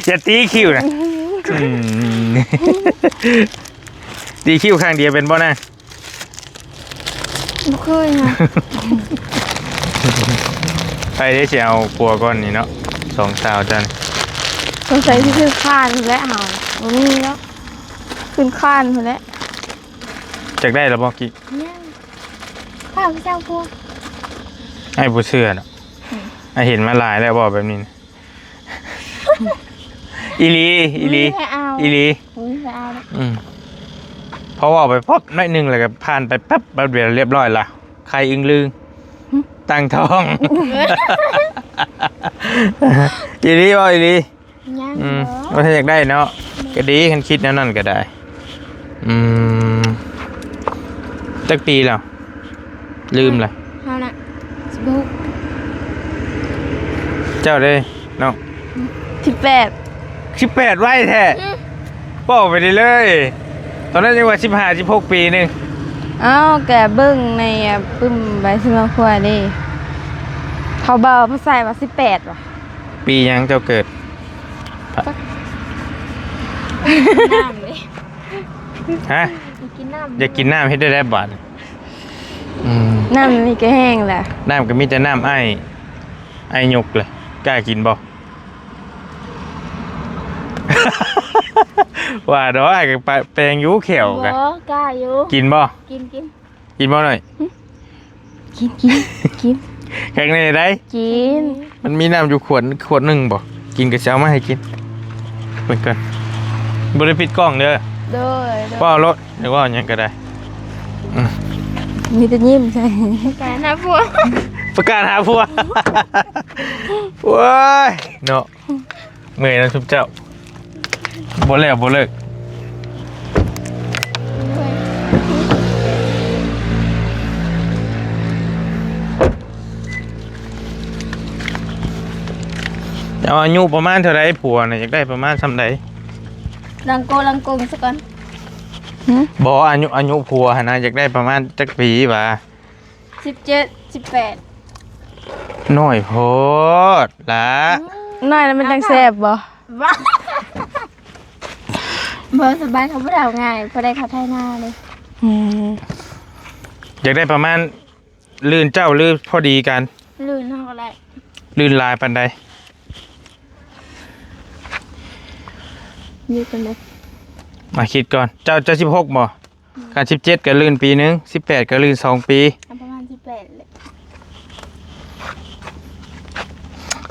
ຢ່າຕີຄິ້ວນະ. ອືມ ຕີຄິ້ວຂ້າງດຽວເປັນບໍ່ນະ? ບໍ່ເຄີຍນະ. ໃຜເດ້ຊິເອົາຜົວກ່ອນນີ້ເນາະ ສອງສາວຈັ່ງ. ສົງໄສຊິຂຶ້ນຄານພຸ້ນແຫຼະເຮົາ ບໍ່ມີແລ້ວ ຂຶ້ນຄານພຸ້ນແຫຼະ. ຈັກໄດ້ລະບໍ່ກິ? ຍັງ. ຂ້າພະເຈົ້າພວກ ອ້າຍບໍ່ເຊື່ອດອກ. ອືມ. ອ້າຍເຫັນມາຫຼາຍແລ້ວ ເວົ້າແບບນີ້ນະ. ອີ່ຫຼີ ອີ່ຫຼີ ບໍ່ມີໃຜເອົາ ອີ່ຫຼີ. ບໍ່ມີໃຜເອົາ. ອືມ. ພໍເວົ້າໄປປັບໜ້ອຍໜຶ່ງ ແລ້ວກໍຜ່ານໄປປັບ ແປັບດຽວລຽບຮ້ອຍລະ ໄຂ່ອຶ່ງລຶ່ງ. ຫຶ? ຕັ້ງທ້ອງ. ອີ່ຫຼີ ເວົ້າອີ່ຫຼີ. ຍັງ. ອືມ ບໍ່ ວ່າຖ້າຢາກໄດ້ເນາະ. ແມ່ນ. ກໍດີ ຄັນຄິດແນວນັ້ນກໍໄດ້. ອືມ ຈັກປີແລ້ວ? ລືມລະ. ເຮົານະ ສິບຫົກ. ເຈົ້າເດ້ນ້ອງ? ສິບແປດ. ສິບແປດ ໄວແທ້. ອືມ. ເວົ້າໄປເລີຍ ຕອນນັ້ນຍັງວ່າສິບຫ້າ ສິບຫົກປີໜຶ່ງ. ເອົ້າ ກະເບິ່ງໃນ ອາ ປຶ້ມໃບສະເໝືອງຄວາຍເດ້ ເຂົາເວົ້າພາສາວ່າສິບແປດວ່າ. ປີຫຍັງເຈົ້າເກີດ? ນ້ຳເດ້. ຮະ? ຢາກກິນນ້ຳ ຢາກກິນນ້ຳເຮັດໄດ້ໃດບາດນີ້? ອືມ ນ້ຳນີ້ກໍແຫ້ງແຫຼະ. ນ້ຳກໍມີແຕ່ນ້ຳອ້າຍ ອ້າຍຍົກເລີຍ. ກ້າກິນບໍ່? ວ່າດອກ ອ້າຍກໍປະ ແປງຢູ່ແຂ້ວກະ. ບໍ່ ກ້າຢູ່. ກິນບໍ່? ກິນ ກິນ. ກິນບໍ່ໜ້ອຍ? ຫຶ? ກິນ ກິນ ກິນ. ຄັກແນ່ໃດ໋. ກິນ. ມັນມີນ້ຳຢູ່ຂວດ ຂວດໜຶ່ງບໍ່? ກິນກໍຊິເອົາມາໃຫ້ກິນ. ເບິ່ງກ່ອນ. ບໍ່ໄດ້ປິດກ້ອງເດີ. ໂດຍ ໂດຍ. ເວົ້າໂລດ ຢາກເວົ້າຫຍັງກໍໄດ້. ອືມ. ມີແຕ່ຍິ້ມໃສ່. ປະກາດຫາຜົວ ປະກາດຫາຜົວ. ໂອ້ຍ ເນາະ. ເມື່ອຍນຳຊຸມເຈົ້າ ບໍ່ແລ້ວບໍ່ເລີກ. ເອົາອາຍຸປະມານເທົ່າໃດ? ຜົວນະ ຢາກໄດ້ປະມານສ່ຳໃດ? ລັງໂກ ລັງກົງຊະກ່ອນ. ຫຶ? ບໍ່ ອາຍຸ ອາຍຸຜົວຫັ້ນນະ ຢາກໄດ້ປະມານຈັກປີຫວາ? ສິບເຈັດ ສິບແປດ. ນ້ອຍໂພດລະ. ອືມ ນ້ອຍແລ້ວມັນຈັ່ງແຊບບໍ່? ບໍ່ ສະບາຍ ເຂົາບໍ່ເຖົ້າງ່າຍ ພໍໄດ້ເຂົ້າໄຖນາເລີຍ. ອືມ ຢາກໄດ້ປະມານ ລື່ນເຈົ້າ ຫຼື ພໍດີກັນ? ລື່ນເຮົາກໍໄດ້. ລື່ນຫຼາຍປານໃດ? ຢູ່ປານໃດ? ມາຄິດກ່ອນ ເຈົ້າ ເຈົ້າສິບຫົກບໍ່? ອືມ ຄັນສິບເຈັດກໍລື່ນປີໜຶ່ງ ສິບແປດກໍລື່ນສອງປີ. ເອົາປະມານສິບແປດແຫຼະ.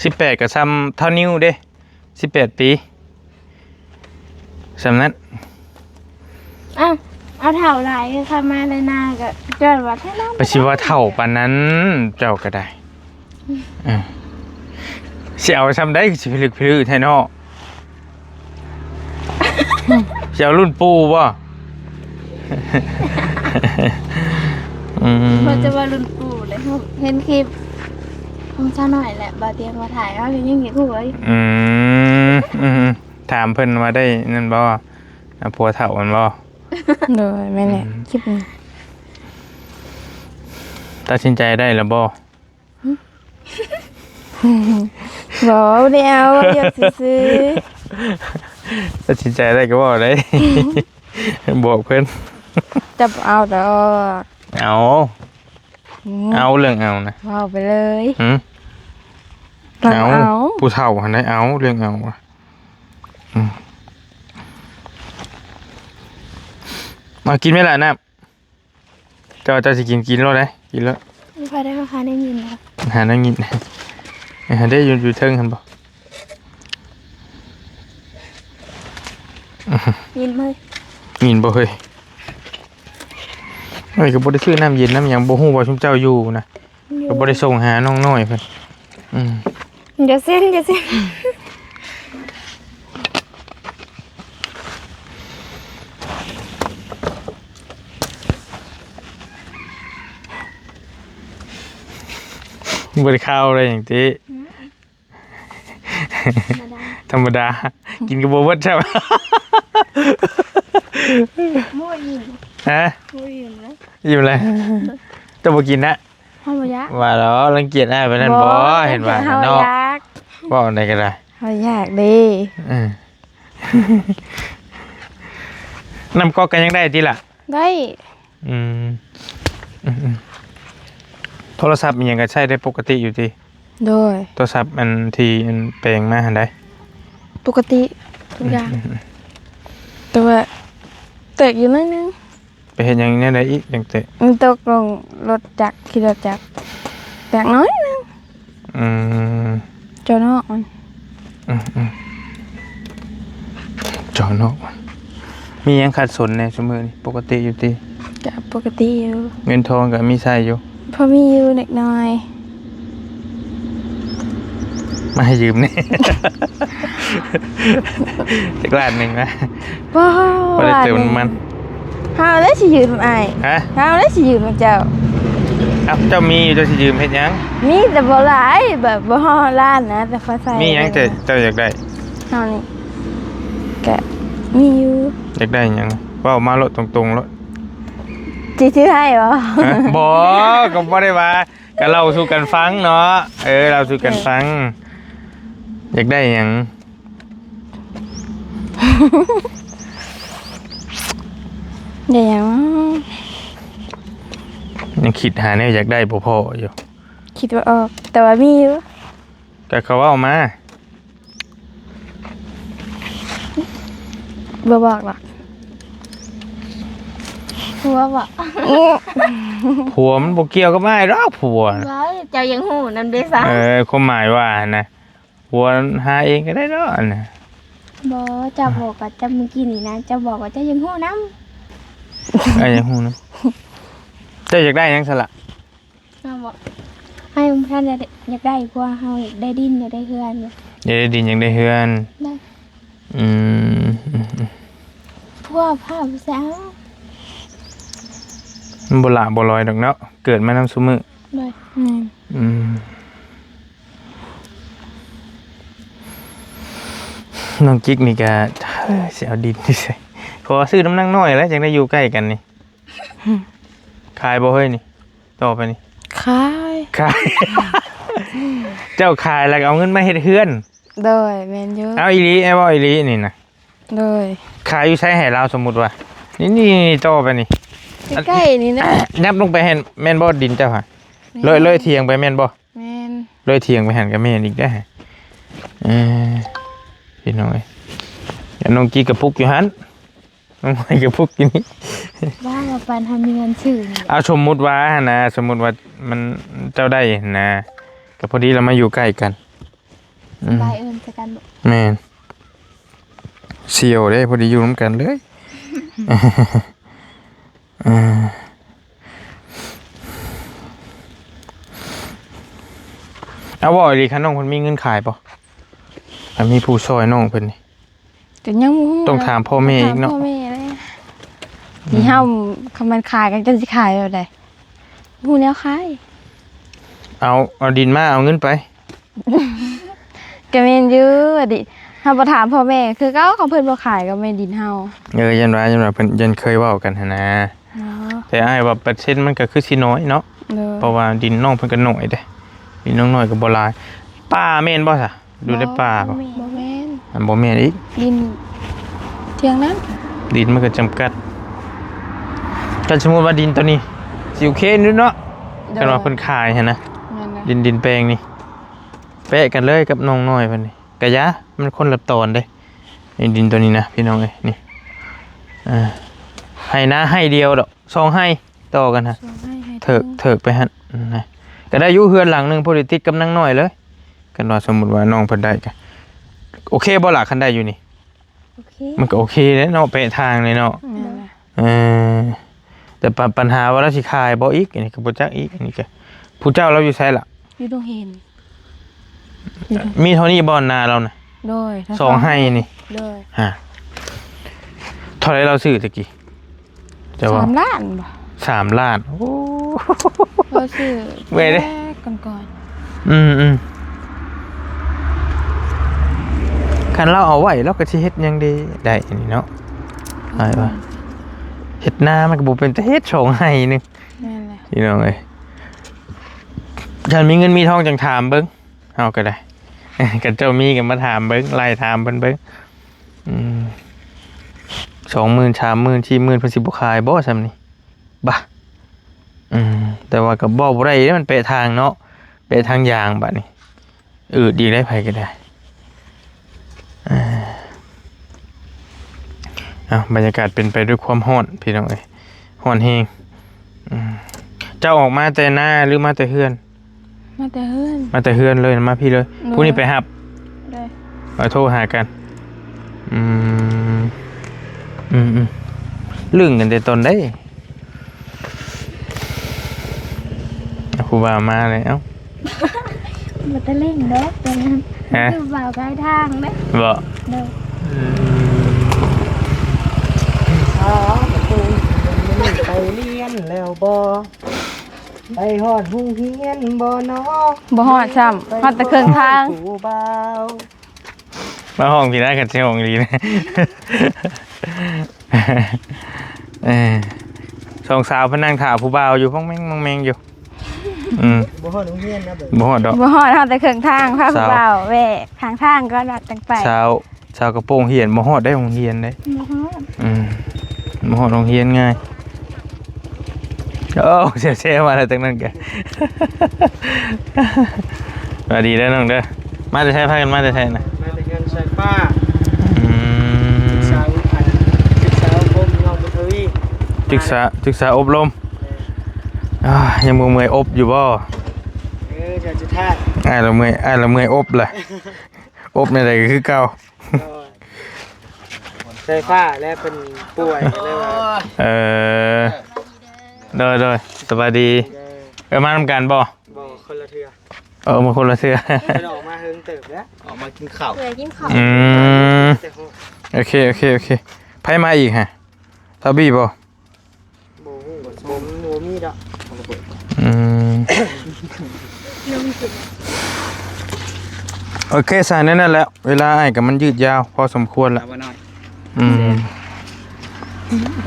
ສິບແປດກໍສ່ຳເທົ່ານິ້ວເດ້ ສິບແປດປີ ສ່ຳນັ້ນ. ເອົ້າ ເອົາເຖົ້າຫຼາຍ ເຂົ້າມາໃນນາກໍຍ້ອນວ່າເທົ່ານັ້ນ. ໄປຊິວ່າເຖົ້າປານນັ້ນ ເຈົ້າກໍໄດ້. ເອີ ຊິເອົາຊ່ຳໃດ ຊິພິລຶກພິລຶແທ້ເນາະ. ຊິເອົາລຸ້ນປູ່ບໍ່? ອືມ ເພິ່ນຈະວ່າລຸ້ນປູ່ເລີ ເຫັນຄລິບຂອງສາວນ້ອຍແຫຼະ ບ່າວຕຽງວ່າຖ່າຍ ເຮົາຍັງຢາກຮູ້ເລີຍ. ອືມ ອືມ ຖາມເພິ່ນວ່າໄດ້ນັ້ນບໍ່ ອາ ຜົວເຖົ້າແມ່ນບໍ່? ໂດຍ ແມ່ນແຫຼະ ອືມ ຄລິບນີ້ ຕັດສິນໃຈໄດ້ແລ້ວບໍ່? ຫຶ? ບໍ່ໄດ້ເອົາ ຢາກຊື່ໆ. ຕັດສິນໃຈໄດ້ກໍເວົ້າໄດ້ ບອກເພິ່ນ. ຈັບເອົາດອກ. ເອົາ. ອືມ ເອົາ ເລື່ອງເອົານະ ເວົ້າໄປເລີຍ. ຫຶ? ເອົາ ເອົາ ຜູ້ເຖົ້າຫັ້ນໄດ໋ ເອົາ ເລື່ອງເອົາ. ອືມ ມາກິນໄໝລະນ້ຳ? ເຈົ້າ ເຈົ້າຊິກິນ ກິນໂລດເດ້ ກິນໂລດ. ມີໃຜໄດ້ມາຫາໄດ້ຍິນບໍ່? ຫາໄດ້ຍິນ ຫາໄດ້ຢູ່ ຢູ່ເທິງຫັ້ນບໍ່? ຍິນບໍ່ເຮີ້ຍ? ຍິນບໍ່ເຮີ້ຍ? ເອີຍ ກໍບໍ່ໄດ້ຊື້ນ້ຳເຢັນນ້ຳຫຍັງ ບໍ່ຮູ້ວ່າຊຸມເຈົ້າຢູ່ນະ. ຢູ່ ກໍບໍ່ໄດ້ສົ່ງຫານ້ອງນ້ອຍເພິ່ນ. ອືມ ຢ່າເຊັນ ຢ່າເຊັນ. ບໍ່ໄດ້ຂ່າວໄດ້ຫຍັງຕິ? ອືມ ທຳມະດາ ທຳມະດາ ກິນກໍບໍ່ເບິດຊ້ຳ. ໝູ່ອີ່ມ ຮະ? ໝູ່ອີ່ມແລ້ວ ອີ່ມແລ້ວ. ເຈົ້າບໍ່ກິນນະ? ເຮົາບໍ່ຢາກ. ວ່າແລ້ວ ລັງກຽດອ້າຍປານນັ້ນບໍ່? ບໍ່ ເຫັນວ່າເຮົາເນາະ ຢາກ ເວົ້າແນວໃດກໍໄດ້ ເຮົາຢາກເດ້. ເອີ ນ້ຳກອກກໍຍັງໄດ້ຕິລະ? ໄດ້. ອືມ ອືມໆ ໂທລະສັບອີ່ຫຍັງກໍໃຊ້ໄດ້ປົກກະຕິຢູ່ຕິ? ໂດຍ. ໂທລະສັບອັນທີ່ອັນແປງມາຫັ້ນໃດ? ປົກກະຕິທຸກຢ່າງ. ອືມໆໆ ແຕ່ວ່າແຕກຢູ່ໜ້ອຍໜຶ່ງ. ໄປເຮັດຫຍັງແນວໃດອີກຈັ່ງແຕກ? ມັນຕົກລົງລົດຈັກ ຂີ່ລົດຈັກ ແຕກໜ້ອຍໜຶ່ງ. ອືມ ຈໍນອກມັນ. ອືມໆ ຈໍນອກມັນ. ມີຫຍັງຂັດສົນແດ່ຊຸມື້ນີ້? ປົກກະຕິຢູ່ຕິ? ກະປົກກະຕິຢູ່. ເງິນທອງກະມີໃຊ້ຢູ່? ພໍມີຢູ່ເລັກນ້ອຍ. ມາໃຫ້ຢືມແດ່ ຈັກລ້ານໜຶ່ງນະ. ບໍ່ ບໍ່ໄດ້ເຕີມນ້ຳມັນ. ເຮົາແຫຼະຊິຢືມອ້າຍ. ຮະ? ເຮົາແຫຼະຊິຢືມເຈົ້າ. ເອົ້າ ເຈົ້າມີຢູ່ ເຈົ້າຊິຢືມເຮັດຫຍັງ? ມີແຕ່ບໍ່ຫຼາຍ ແບບບໍ່ຮອດລ້ານນະ ແຕ່ພໍໃຊ້. ມີຫຍັງ ແຕ່ເຈົ້າຢາກໄດ້? ເຮົານີ້ກະມີຢູ່. ຢາກໄດ້ຫຍັງ? ເວົ້າມາໂລດ ຕົງໆໂລດ. ຊິຊື້ໃຫ້ບໍ່? ຮະ? ບໍ່ ກໍບໍ່ໄດ້ວ່າ ກໍເລົ່າສູ່ກັນຟັງເນາະ. ເອີ ເລົ່າສູ່ກັນຟັງ. ຢາກໄດ້ຫຍັງ? ໄດ້ຫຍັງ? ຍັງຄິດຫາແນວຢາກໄດ້ບໍ່ພໍຢູ່. ຄິດບໍ່ອອກ ແຕ່ວ່າມີຢູ່. ກໍເຂົາເວົ້າມາ. ບໍ່ບອກດອກ. ຜົວບໍ? ຜົວມັນບໍ່ກ່ຽວກັບອ້າຍດອກ ຜົວ. ເຈົ້າຍັງຮູ້ນຳເດ້ຊະ. ເອີ ຄວາມໝາຍວ່າຫັ້ນນະ ຜົວຫາເອງກໍໄດ້ດອກອັນນະ. ບໍ່ ເຈົ້າບອກກັບເຈົ້າມື້ກີ້ນີ້ນະ ເຈົ້າບອກວ່າເຈົ້າຍັງຮູ້ນຳ. ອ້າຍຍັງຮູ້ນຳ. ເຈົ້າຢາກໄດ້ຫຍັງຊັ້ນລະ? ເຮົາບໍ່ ເຮົາຍັງບໍ່ທັນໄດ້ ຢາກໄດ້ຜົວ ເຮົາຢາກໄດ້ດິນ ຢາກໄດ້ເຮືອນຢູ່. ຢາກໄດ້ດິນ ຢາກໄດ້ເຮືອນ. ໄດ້. ອືມ ຜົວພາໄປໃສເອົາ? ມັນບໍ່ຫຼະບໍ່ລອຍດອກເນາະ ເກີດມານຳຊຸມື້. ໂດຍ. ອືມ ອືມ. ນ້ອງຈິກນີ້ກະ ເອີ ຊິເອົາດິນຢູ່ໃສ? ຂໍຊື້ນຳນາງນ້ອຍແຫຼະ ຈັ່ງໄດ້ຢູ່ໃກ້ກັນນີ້. ຂາຍບໍ່ເຮີ້ຍນີ້? ຕໍ່ໄປນີ້ ຂາຍ. ຂາຍ. ເຈົ້າຂາຍແລ້ວກໍເອົາເງິນມາເຮັດເຮືອນ. ໂດຍ ແມ່ນຢູ່. ເອົາອີ່ຫຼີ ອ້າຍເວົ້າອີ່ຫຼີນີ້ນະ. ໂດຍ. ຂາຍຢູ່ໃສໃຫ້ລາວ? ສົມມຸດວ່າ ນີ້ໆໆ ຕໍ່ໄປນີ້ ໃກ້ໆນີ້ນະ ຍັບລົງໄປຫັ້ນແມ່ນບໍ່ ດິນເຈົ້າຫະ? ແມ່ນ. ເລີຍ ເລີຍຖຽງໄປແມ່ນບໍ່? ແມ່ນ. ເລີຍຖຽງໄປຫັ້ນກໍແມ່ນອີກເດ້. ເອີ ພີ່ນ້ອງເອີຍ ຢ່າ ນ້ອງຈີກະປຸກຢູ່ຫັ້ນ. ນ້ອງໄມ້ກະປຸກຢູ່ນີ້. ວ່າ ວ່າປານເຮົາມີເງິນຊື້ນີ້. ເອົາ ສົມມຸດວ່າຫັ້ນນະ ສົມມຸດວ່າມັນ ເຈົ້າໄດ້ຫັ້ນນະ ກໍພໍດີລະມາຢູ່ໃກ້ກັນ. ອືມ ສະບາຍເອີ້ນໃສ່ກັນບໍ? ແມ່ນ. ສ່ຽວເດ້ ພໍດີຢູ່ນຳກັນເລີຍ. ເອີ ເອົາ ເວົ້າອີ່ຫຼີ ຄັນນ້ອງເພິ່ນມີເງິນຂາຍບໍ່? ຄັນມີຜູ້ຊ່ອຍນ້ອງເພິ່ນນີ້. ກໍຍັງບໍ່ຮູ້ ຕ້ອງຖາມພໍ່ແມ່ອີກເນາະ. ຕ້ອງຖາມພໍ່ແມ່ແຫຼະ. ອືມ ທີ່ເຮົາ ຄັນມັນຂາຍກັນ ຈັກຊິຂາຍແບບໃດ? ບໍ່ຮູ້ແນວຂາຍ. ເອົາ ເອົາດິນມາ ເອົາເງິນໄປ. ກໍແມ່ນຢູ່ ອະດີ ເຮົາບໍ່ຖາມພໍ່ແມ່ຄືເກົ່າ ຄັນເພິ່ນບໍ່ຂາຍກໍແມ່ນດິນເຮົາ. ເອີ ຢ້ານວ່າ ຢ້ານວ່າເພິ່ນ ຢ້ານເຄີຍເວົ້າກັນຫັ້ນນະ. ອໍ ແຕ່ອ້າຍວ່າເປີເຊັນມັນກໍຄືຊິນ້ອຍເນາະ. ໂດຍ ເພາະວ່າດິນນ້ອງເພິ່ນກໍນ້ອຍເດ້ ດິນນ້ອງນ້ອຍກໍບໍ່ຫຼາຍ. ປ່າແມ່ນບໍ່ຊະ? ຢູ່ໃນປ່າບໍ່? ບໍ່ແມ່ນ ມັນບໍ່ແມ່ນອີກ ດິນທຽງນັ້ນ ດິນມັນກໍຈຳກັດ. ຄັນສົມມຸດວ່າດິນໂຕນີ້ຊິໂອເຄຢູ່ເນາະ. ໂດຍ ຄັນວ່າເພິ່ນຂາຍຫັ້ນນະ. ແມ່ນແຫຼະ ດິນ ດິນແປງນີ້ ແປະກັນເລີຍກັບນ້ອງນ້ອຍເພິ່ນນີ້ ກະຢ່າ ມັນຄົນລະຕອນເດ້. ນີ້ດິນໂຕນີ້ນະ ພີ່ນ້ອງເອີຍ ນີ້ ເອີ ໄຮ່ນາໄຮ່ດຽວດອກ ສອງໄຮ່ຕໍ່ກັນຫັ້ນ ສອງໄຮ່ ໄຮ່ເທິກ ເທິກໄປຫັ້ນນະ ກໍໄດ້ຢູ່ເຮືອນຫຼັງໜຶ່ງ ພໍດີຕິດກັບນາງນ້ອຍເລີຍ. ຄັນວ່າສົມມຸດວ່ານ້ອງເພິ່ນໄດ້ກໍໂອເຄບໍ່ລະ? ຄັນໄດ້ຢູ່ນີ້ ໂອເຄ ມັນກໍໂອເຄແຫຼະເນາະ ແປະທາງເລີຍເນາະ. ແມ່ນແຫຼະ ເອີ ແຕ່ປະ ປັນຫາວ່າລາວຊິຂາຍບໍ່ອີກ ອັນນີ້ກໍບໍ່ຈັກອີກ. ອັນນີ້ກໍ ຜູ້ເຈົ້າລາວຢູ່ໃສລະ? ຢູ່ດົງເຫັນ ມີເທົ່ານີ້ບໍ່ນາລາວນະ? ໂດຍ ສອງໄຮ່ນີ້. ໂດຍ ຮະ ເທົ່າໃດລາວຊື້ຕະກີ້? ເຈົ້າວ່າ ສາມລ້ານບໍ່? ສາມລ້ານ. ໂອ້ ເຮົາຊື້ ເມື່ອຍເດ້ ແຕ່ກ່ອນໆ. ອືມໆ ຄັນລາວເອົາໄວ້ ລາວກໍຊິເຮັດຫຍັງເດ ໄດ້ນີ້ເນາະ. ອ້າຍວ່າ ເຮັດນາມັນກໍບໍ່ເປັນຕາເຮັດ ສອງໄຮ່ໜຶ່ງ. ແມ່ນແຫຼະ ພີ່ນ້ອງເອີຍ ຄັນມີເງິນມີທອງຈັ່ງຖາມເບິ່ງ ເຮົາກໍໄດ້ ຄັນເຈົ້າມີກໍມາຖາມເບິ່ງ ໄລ່ຖາມເພິ່ນເບິ່ງ. ອືມ ສອງໝື່ນ ສາມໝື່ນ ສີ່ໝື່ນ ເພິ່ນຊິບໍ່ຂາຍບໍ່ຊ່ຳນີ້? ບາ ອືມ ແຕ່ວ່າກໍເວົ້າບໍ່ໄດ້ເດ້ ມັນແປະທາງເນາະ ແປະທາງຢາງບາດນີ້ ອືດອີກໄດ້ ໃຜກໍໄດ້. ເອົາ ບັນຍາກາດເປັນໄປດ້ວຍຄວາມຮ້ອນ ພີ່ນ້ອງເອີຍ ຮ້ອນແຮງ. ອືມ ເຈົ້າອອກມາແຕ່ນາ ຫຼື ມາແຕ່ເຮືອນ? ມາແຕ່ເຮືອນ ມາແຕ່ເຮືອນເລີຍ ມາພີ້ເລີຍ. ໂດຍ ຜູ້ນີ້ໄປຮັບ. ໂດຍ ເອົາໂທຫາກັນ. ອືມ ອືມໆ ລຶ້ງກັນແຕ່ຕອນໃດ? ຜູ້ບ່າວມາເລີຍ. ເອົ້າ ບໍ່ໄດ້ຫຼິ້ນດອກຕອນນັ້ນ. ຮະ? ຜູ້ບ່າວກາຍທາງເດ້. ບໍ່? ໂດຍ. ອືມ ໄປຮຽນແລ້ວບໍ່? ໄປຮອດໂຮງຮຽນບໍ່ນໍ? ບໍ່ຮອດຊ້ຳ ຮອດແຕ່ເຄິ່ງທາງ. ຜູ້ບ່າວ ມາຫ້ອງພີ້ນະ ຄັນຊິຮ້ອງອີ່ຫຼີນະ. ເອີ ສອງສາວເພິ່ນນັ່ງຖ້າຜູ້ບ່າວຢູ່ ມອງແມງ ມອງແມງຢູ່. ອືມ ບໍ່ຮອດໂຮງຮຽນນະ ບໍ່ຮອດດອກ ບໍ່ຮອດ ຮອດແຕ່ເຄິ່ງທາງ. ພາຜູ້ບ່າວແວ່ຂ້າງທາງກ່ອນ ແລ້ວຈັ່ງໄປ. ສາວ ສາວກະໂປງຮຽນ ບໍ່ຮອດໄດ້ໂຮງຮຽນເດ້. ບໍ່ຮອດ. ອືມ ບໍ່ຮອດໂຮງຮຽນງ່າຍ. ໂອ້ ແຊວໆ ມາແລ້ວ ຈັ່ງນັ້ນກະ ວ່າດີເດີນ້ອງເດີ. ມາແຕ່ໃສ? ພາກັນມາແຕ່ໃສນະ? ມາແຕ່ເຮືອນສາຍຟ້າ. ອືມ ສຶກສາ ອັນ ສຶກສາອົບຮົມນ້ອງບຸນທະວີ. ສຶກສາ ສຶກສາອົບຮົມ. ເອີ ອ້າ ຍັງບໍ່ເມື່ອຍອົບຢູ່ບໍ່? ເອີ ເທື່ອສຸດທ້າຍ. ອ້າຍລະເມື່ອຍ ອ້າຍລະເມື່ອຍອົບລະ. ອົບແນວໃດກໍຄືເກົ່າ. ໂດຍ ສາຍຟ້າແລະເພິ່ນປ່ວຍ ກໍເລີຍວ່າ. ເອີ ໂດຍໆ ສະບາຍດີ. ເອີ ເອີ ມານຳກັນບໍ່? ບໍ່ ຄົນລະເທື່ອ. ເອີ ມາຄົນລະເທື່ອ. ເພິ່ນອອກມາເຫິງເຕີບແລ້ວ ອອກມາກິນເຂົ້າ. ເພື່ອກິນເຂົ້າ. ອືມ ແຕ່ ໂອເຄ ໂອເຄ ໂອເຄ. ໃຜມາອີກຫະ? ທາບີບໍ່? ບໍ່ຮູ້ ບໍ່ ບໍ່ມີດອກ. ອືມ ໂອເຄ ຊັ້ນນັ້ນແຫຼະ ເວລາອ້າຍກໍມັນຍືດຍາວພໍສົມຄວນລະ. ອືມ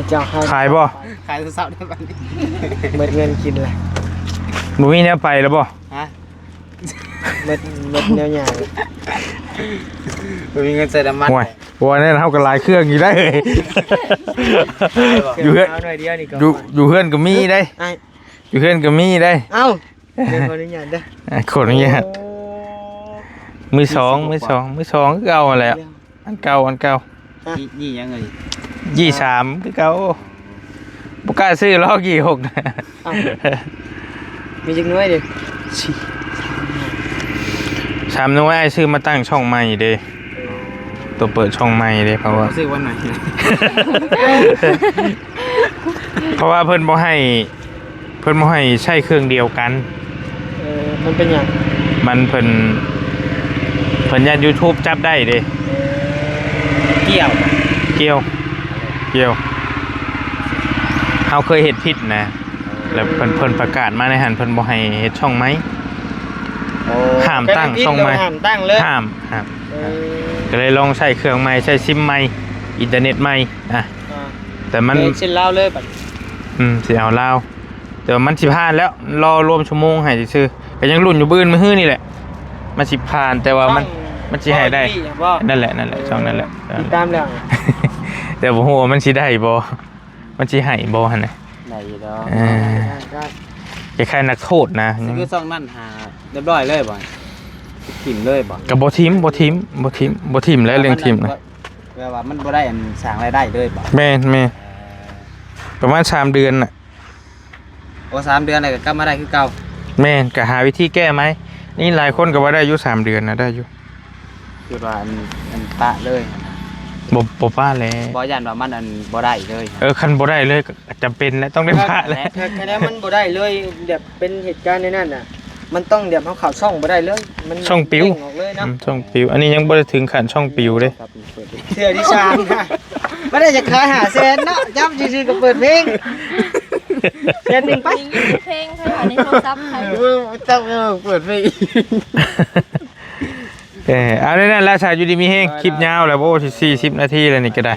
ເຈົ້າຂາຍ ຂາຍບໍ່? ຂາຍເຊົ້າໆ ໄດ້ບັດນີ້ ໝົດເງິນກິນລະ. ບໍ່ມີແນວໄປລະບໍ່? ຮະ? ໝົດ ໝົດແນວຫຍັງ ບໍ່ມີເງິນໃສ່ນ້ຳມັນ. ໂອ້ຍ ບໍ່ແນ່ນ ເຮົາກໍຫຼາຍເຄື່ອງຢູ່ໄດ໋. ຢູ່ເຮືອນ ເອົາໜ້ອຍດຽວນີ້ກໍ ຢູ່ ຢູ່ເຮືອນກໍມີໄດ໋. ອ້າຍ ຢູ່ເຮືອນກໍມີໄດ໋. ເອົ້າ ເດີ ຂໍອະນຸຍາດເດີ. ອ່າ ຂໍອະນຸຍາດ. ໂອ້ ມືສອງ ມືສອງ ມືສອງຄືເກົ່າຫັ້ນແຫຼະ. ອັນເກົ່າ ອັນເກົ່າ. ຮະ? ຍີ່ ຍີ່ຫຍັງເອີຍ? ຍີ່ສາມຄືເກົ່າ. ບໍ່ກ້າຊື້ຫຼອກຍີ່ຫົກນະ. ອ້າວ ມີຈັກໜ່ວຍເດ? ສາມໜ່ວຍ. ອ້າຍຊື້ມາຕັ້ງຊ່ອງໃໝ່ເດ້ ໂຕເປີດຊ່ອງໃໝ່ເດ້. ເພາະວ່າ ຊື້ວັນໃໝ່ ເພາະວ່າເພິ່ນບໍ່ໃຫ້ ເພິ່ນບໍ່ໃຫ້ໃຊ້ເຄື່ອງດຽວກັນ. ເອີ ມັນເປັນຫຍັງ? ມັນ ເພິ່ນ ເພິ່ນຢ້ານ YouTube ຈັບໄດ້ເດ້. ກ່ຽວ ກ່ຽວ ກ່ຽວ. ເຮົາເຄີຍເຮັດຜິດນະ ແລ້ວເພິ່ນ ເພິ່ນປະກາດມາໃນຫັ້ນ ເພິ່ນບໍ່ໃຫ້ເຮັດຊ່ອງໃໝ່. ໂອ້ ຫ້າມຕັ້ງ ແຄ່ນີ້ ຊ່ອງໃໝ່ ແລ້ວຫ້າມຕັ້ງເລີຍ ຫ້າມ ຫ້າມ ເອີ ກໍເລີຍລອງໃຊ້ເຄື່ອງໃໝ່ ໃຊ້ຊິມໃໝ່ ອິນເຕີເນັດໃໝ່ ອ່ະ ອ່າ ແຕ່ມັນ ເປັນເຊັ່ນລາວເລີຍບັດ ອືມ ຊິເອົາລາວ ແຕ່ວ່າມັນຊິຜ່ານແລ້ວ ລໍລວມຊົ່ວໂມງໃຫ້ຊື່ໆ ກໍຍັງລຸ້ນຢູ່ມື້ອື່ນມື້ຮືນີ້ແຫຼະ ມັນຊິຜ່ານ ແຕ່ວ່າມັນ ຊ່ອງ ມັນຊິໃຫ້ໄດ້ ອໍ ນີ້ບໍ ນັ້ນແຫຼະ ນັ້ນແຫຼະ ເອີ ຊ່ອງນັ້ນແຫຼະ ຕິດຕາມແລ້ວ ແຕ່ບໍ່ຮູ້ວ່າມັນຊິໄດ້ບໍ່ ມັນຊິໃຫ້ບໍ່ຫັ້ນນະ ໄດ້ຢູ່ດອກ ເອີ ໄດ້ ໄດ້ ຄ້າຍໆນັກໂທດນະ ຄືຊ່ອງນັ້ນຫາຮຽບຮ້ອຍເລີຍບໍ່ ຖິ້ມເລີຍບໍ່ ກໍບໍ່ຖິ້ມ ບໍ່ຖິ້ມ ບໍ່ຖິ້ມ ບໍ່ຖິ້ມແລ້ວເລື່ອງຖິ້ມນະ ແບບວ່າມັນບໍ່ໄດ້ອັນສ້າງລາຍໄດ້ເລີຍບໍ່ ແມ່ນໆ ເອີ ປະມານສາມເດືອນນະ ໂອ້ ສາມເດືອນແລ້ວກໍກັບມາໄດ້ຄືເກົ່າ ແມ່ນ ກໍຫາວິທີແກ້ໃໝ່ ນີ້ຫຼາຍຄົນກໍວ່າໄດ້ຢູ່ສາມເດືອນນະ ໄດ້ຢູ່ ຄິດວ່າອັນ ອັນປະເລີຍ ບໍ່ ບໍ່ປະແຫຼະ ບໍ່ ຢ້ານວ່າມັນອັນບໍ່ໄດ້ເລີຍ ເອີ ຄັນບໍ່ໄດ້ເລີຍກໍຈຳເປັນແຫຼະ ຕ້ອງໄດ້ປະແຫຼະ ເອີ ຖ້າ ຖ້າ ຖ້າມັນບໍ່ໄດ້ເລີຍ ແບບເປັນເຫດການໃນນັ້ນນະ ມັນຕ້ອງແບບເຮົາເຂົ້າຊ່ອງບໍ່ໄດ້ເລີຍ ມັນ ຊ່ອງປິວ ເດ້ງອອກເລີຍເນາະ ອືມ ຊ່ອງປິວ ອັນນີ້ຍັງບໍ່ໄດ້ເທື່ອຂັ້ນຊ່ອງປິວເດ້ ເທື່ອທີສາມນະ ບໍ່ໄດ້ຈະຂາຍຫ້າແສນເນາະ ຈັບຊື່ໆກໍເປີດເພງ ແສນໜຶ່ງໄປ ຍິງເພງໃຜ ອັນນີ້ໂທລະສັບໃຜ ເອີ ຈັບເປີດເພງ ເອີ ເອົາແນວນັ້ນລະ ສາ ຢູ່ດີມີແຮງ ເອີ ຄລິບຍາວແລ້ວ ໂອ້ ສີ່ສິບນາທີແລ້ວນີ້ກໍໄດ້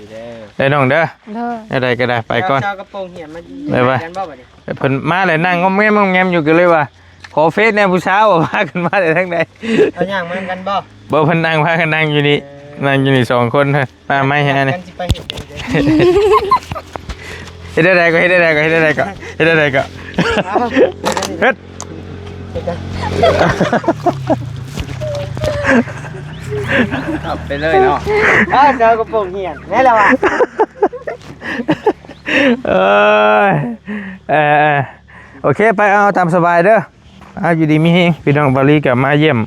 ໄດ້ນ້ອງເດີ ເດີ ແນວໃດກໍໄດ້ ໄປກ່ອນ ເຈົ້າ ເຈົ້າກະໂປງເຫຍມາ ບາຍບາຍ ກັນບໍ່ບັດນີ້ ເພິ່ນມາແລ້ວ ນັ່ງງອມແງມ ງອມແງມຢູ່ ກໍເລີຍວ່າ ຂໍເຟສແດ່ຜູ້ສາວ ວ່າພາກັນມາແຕ່ທາງໃດ ເຂົາຍ່າງມານຳກັນບໍ່ ບໍ່ ເພິ່ນນັ່ງ ພາກັນນັ່ງຢູ່ນີ້ ເອີ ນັ່ງຢູ່ນີ້ສອງຄົນ ມາໄມ້ໃຫ້ອັນນີ້ ເຮັດໄດ້ໃດກໍເຮັດໄດ້ໃດກໍເຮັດໄດ້ໃດກໍເຮັດໄດ້ໃດກໍເຮັດ ເອົາໄປເລີຍເນາະ ອ້າວ ເຈົ້າກະໂປງເຫຍມແມ່ນແລ້ວວ່າ ເອີຍ ເອີ ໂອເຄ ໄປ ເອົາຕາມສະບາຍເດີ ອ່າ ຢູ່ດີມີແຮງ ພີ່ນ້ອງ ເບົາລີກໍມາຢ້ຽມ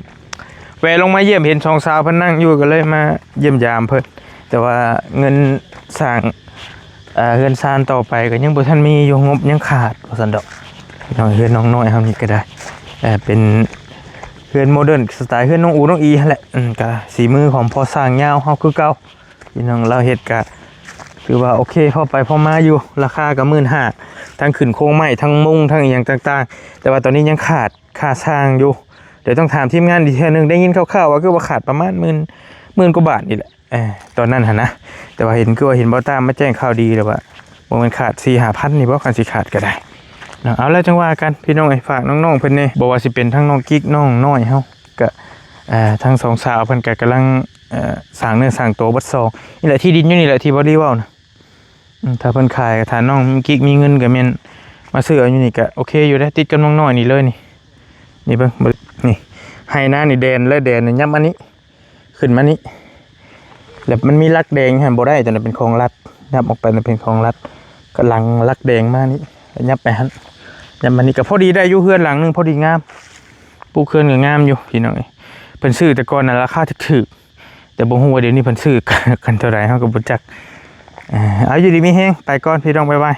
ແວ່ລົງມາຢ້ຽມ ເຫັນສອງສາວເພິ່ນນັ່ງຢູ່ ກໍເລີຍມາຢ້ຽມຢາມເພິ່ນ ແຕ່ວ່າເງິນສ້າງ ເອີ ເຮືອນຊານຕໍ່ໄປກໍຍັງບໍ່ທັນມີຢູ່ ງົບຍັງຂາດວ່າຊັ້ນດອກ ພີ່ນ້ອງ ເຮືອນນ້ອງນ້ອຍເຮົານີ້ກໍໄດ້ ເອີ ເປັນເຮືອນໂມເດີນ ສະໄຕເຮືອນນ້ອງອູນ້ອງອີຫັ້ນແຫຼະ ອືມ ກໍສີມືຂອງພໍ່ຊ່າງຍາວເຮົາຄືເກົ່າ ພີ່ນ້ອງ ລາວເຮັດກະຖືວ່າໂອເຄ ພໍໄປພໍມາຢູ່ ລາຄາກະໝື່ນຫ້າ ທັງຂຶ້ນໂຄງໄມ້ ທັງມຸງ ທັງອີ່ຫຍັງຕ່າງໆ ແຕ່ວ່າຕອນນີ້ຍັງຂາດຄ່າຊ່າງຢູ່ ດຽວຕ້ອງຖາມທີມງານອີກເທື່ອໜຶ່ງ ໄດ້ຍິນຄ່າວໆວ່າຄືວ່າຂາດປະມານໝື່ນ ໝື່ນກວ່າບາດນີ້ແຫຼະ ເອີ ຕອນນັ້ນຫັ້ນນະ ແຕ່ວ່າເຫັນຄືວ່າເຫັນບ່າວຕ້າມມາແຈ້ງຂ່າວດີແລ້ວວ່າ ບໍ່ແມ່ນຂາດສີ່ຫ້າພັນນີ້ບໍ ຄັນຊິຂາດກໍໄດ້ເນາະ ເອົາ ແລ້ວຈັ່ງວ່າກັນ ພີ່ນ້ອງເອີຍ ຝາກນ້ອງໆເພິ່ນແດ່ ບໍ່ວ່າຊິເປັນທັງນ້ອງກິກ ນ້ອງນ້ອຍເຮົາ ກະ ເອີ ທັງສອງສາວເພິ່ນກະກຳລັງ ເອີ ສ້າງເນື້ອສ້າງຕົວເບິດສອງ ນີ້ແຫຼະ ທີ່ດິນຢູ່ນີ້ແຫຼະທີ່ບໍ່ໄດ້ເວົ້ານະ ອືມ ຖ້າເພິ່ນຂາຍ ຖ້ານ້ອງກິກມີເງິນກໍແມ່ນມາຊື້ເອົາຢູ່ນີ້ກໍໂອເຄຢູ່ເດ້ ຕິດກັບນ້ອງນ້ອຍນີ້ເລີຍນີ້ ນີ້ເບິ່ງ ນີ້ ໄຮ່ນານີ້ແດນເລີຍ ແດນນີ້ຫຍັບມານີ້ ຂຶ້ນມານີ້ ແລ້ວມັນມີຫຼັກແດງຫັ້ນບໍ່ໄດ້ ຕົວນັ້ນເປັນຂອງລັດ ຫຍັບອອກໄປນັ້ນເປັນຂອງລັດ ກໍຫຼັງຫຼັກແດງມານີ້ ຫຍັບໄປຫັ້ນ ຫຍັບມານີ້ ກໍພໍດີໄດ້ຢູ່ ເຮືອນຫຼັງໜຶ່ງພໍດີງາມ ປູກເຮືອນກໍງາມຢູ່ ພີ່ນ້ອງເອີຍ ເພິ່ນຊື້ແຕ່ກ່ອນນະລາຄາຖືກໆ ແຕ່ບໍ່ຮູ້ວ່າດຽວນີ້ເພິ່ນຊື້ກັນເທົ່າໃດ ເຮົາກໍບໍ່ຈັກ ເອີ ເອົາ ຢູ່ດີມີແຮງ ໄປກ່ອນ ພີ່ນ້ອງ ບາຍບາຍ.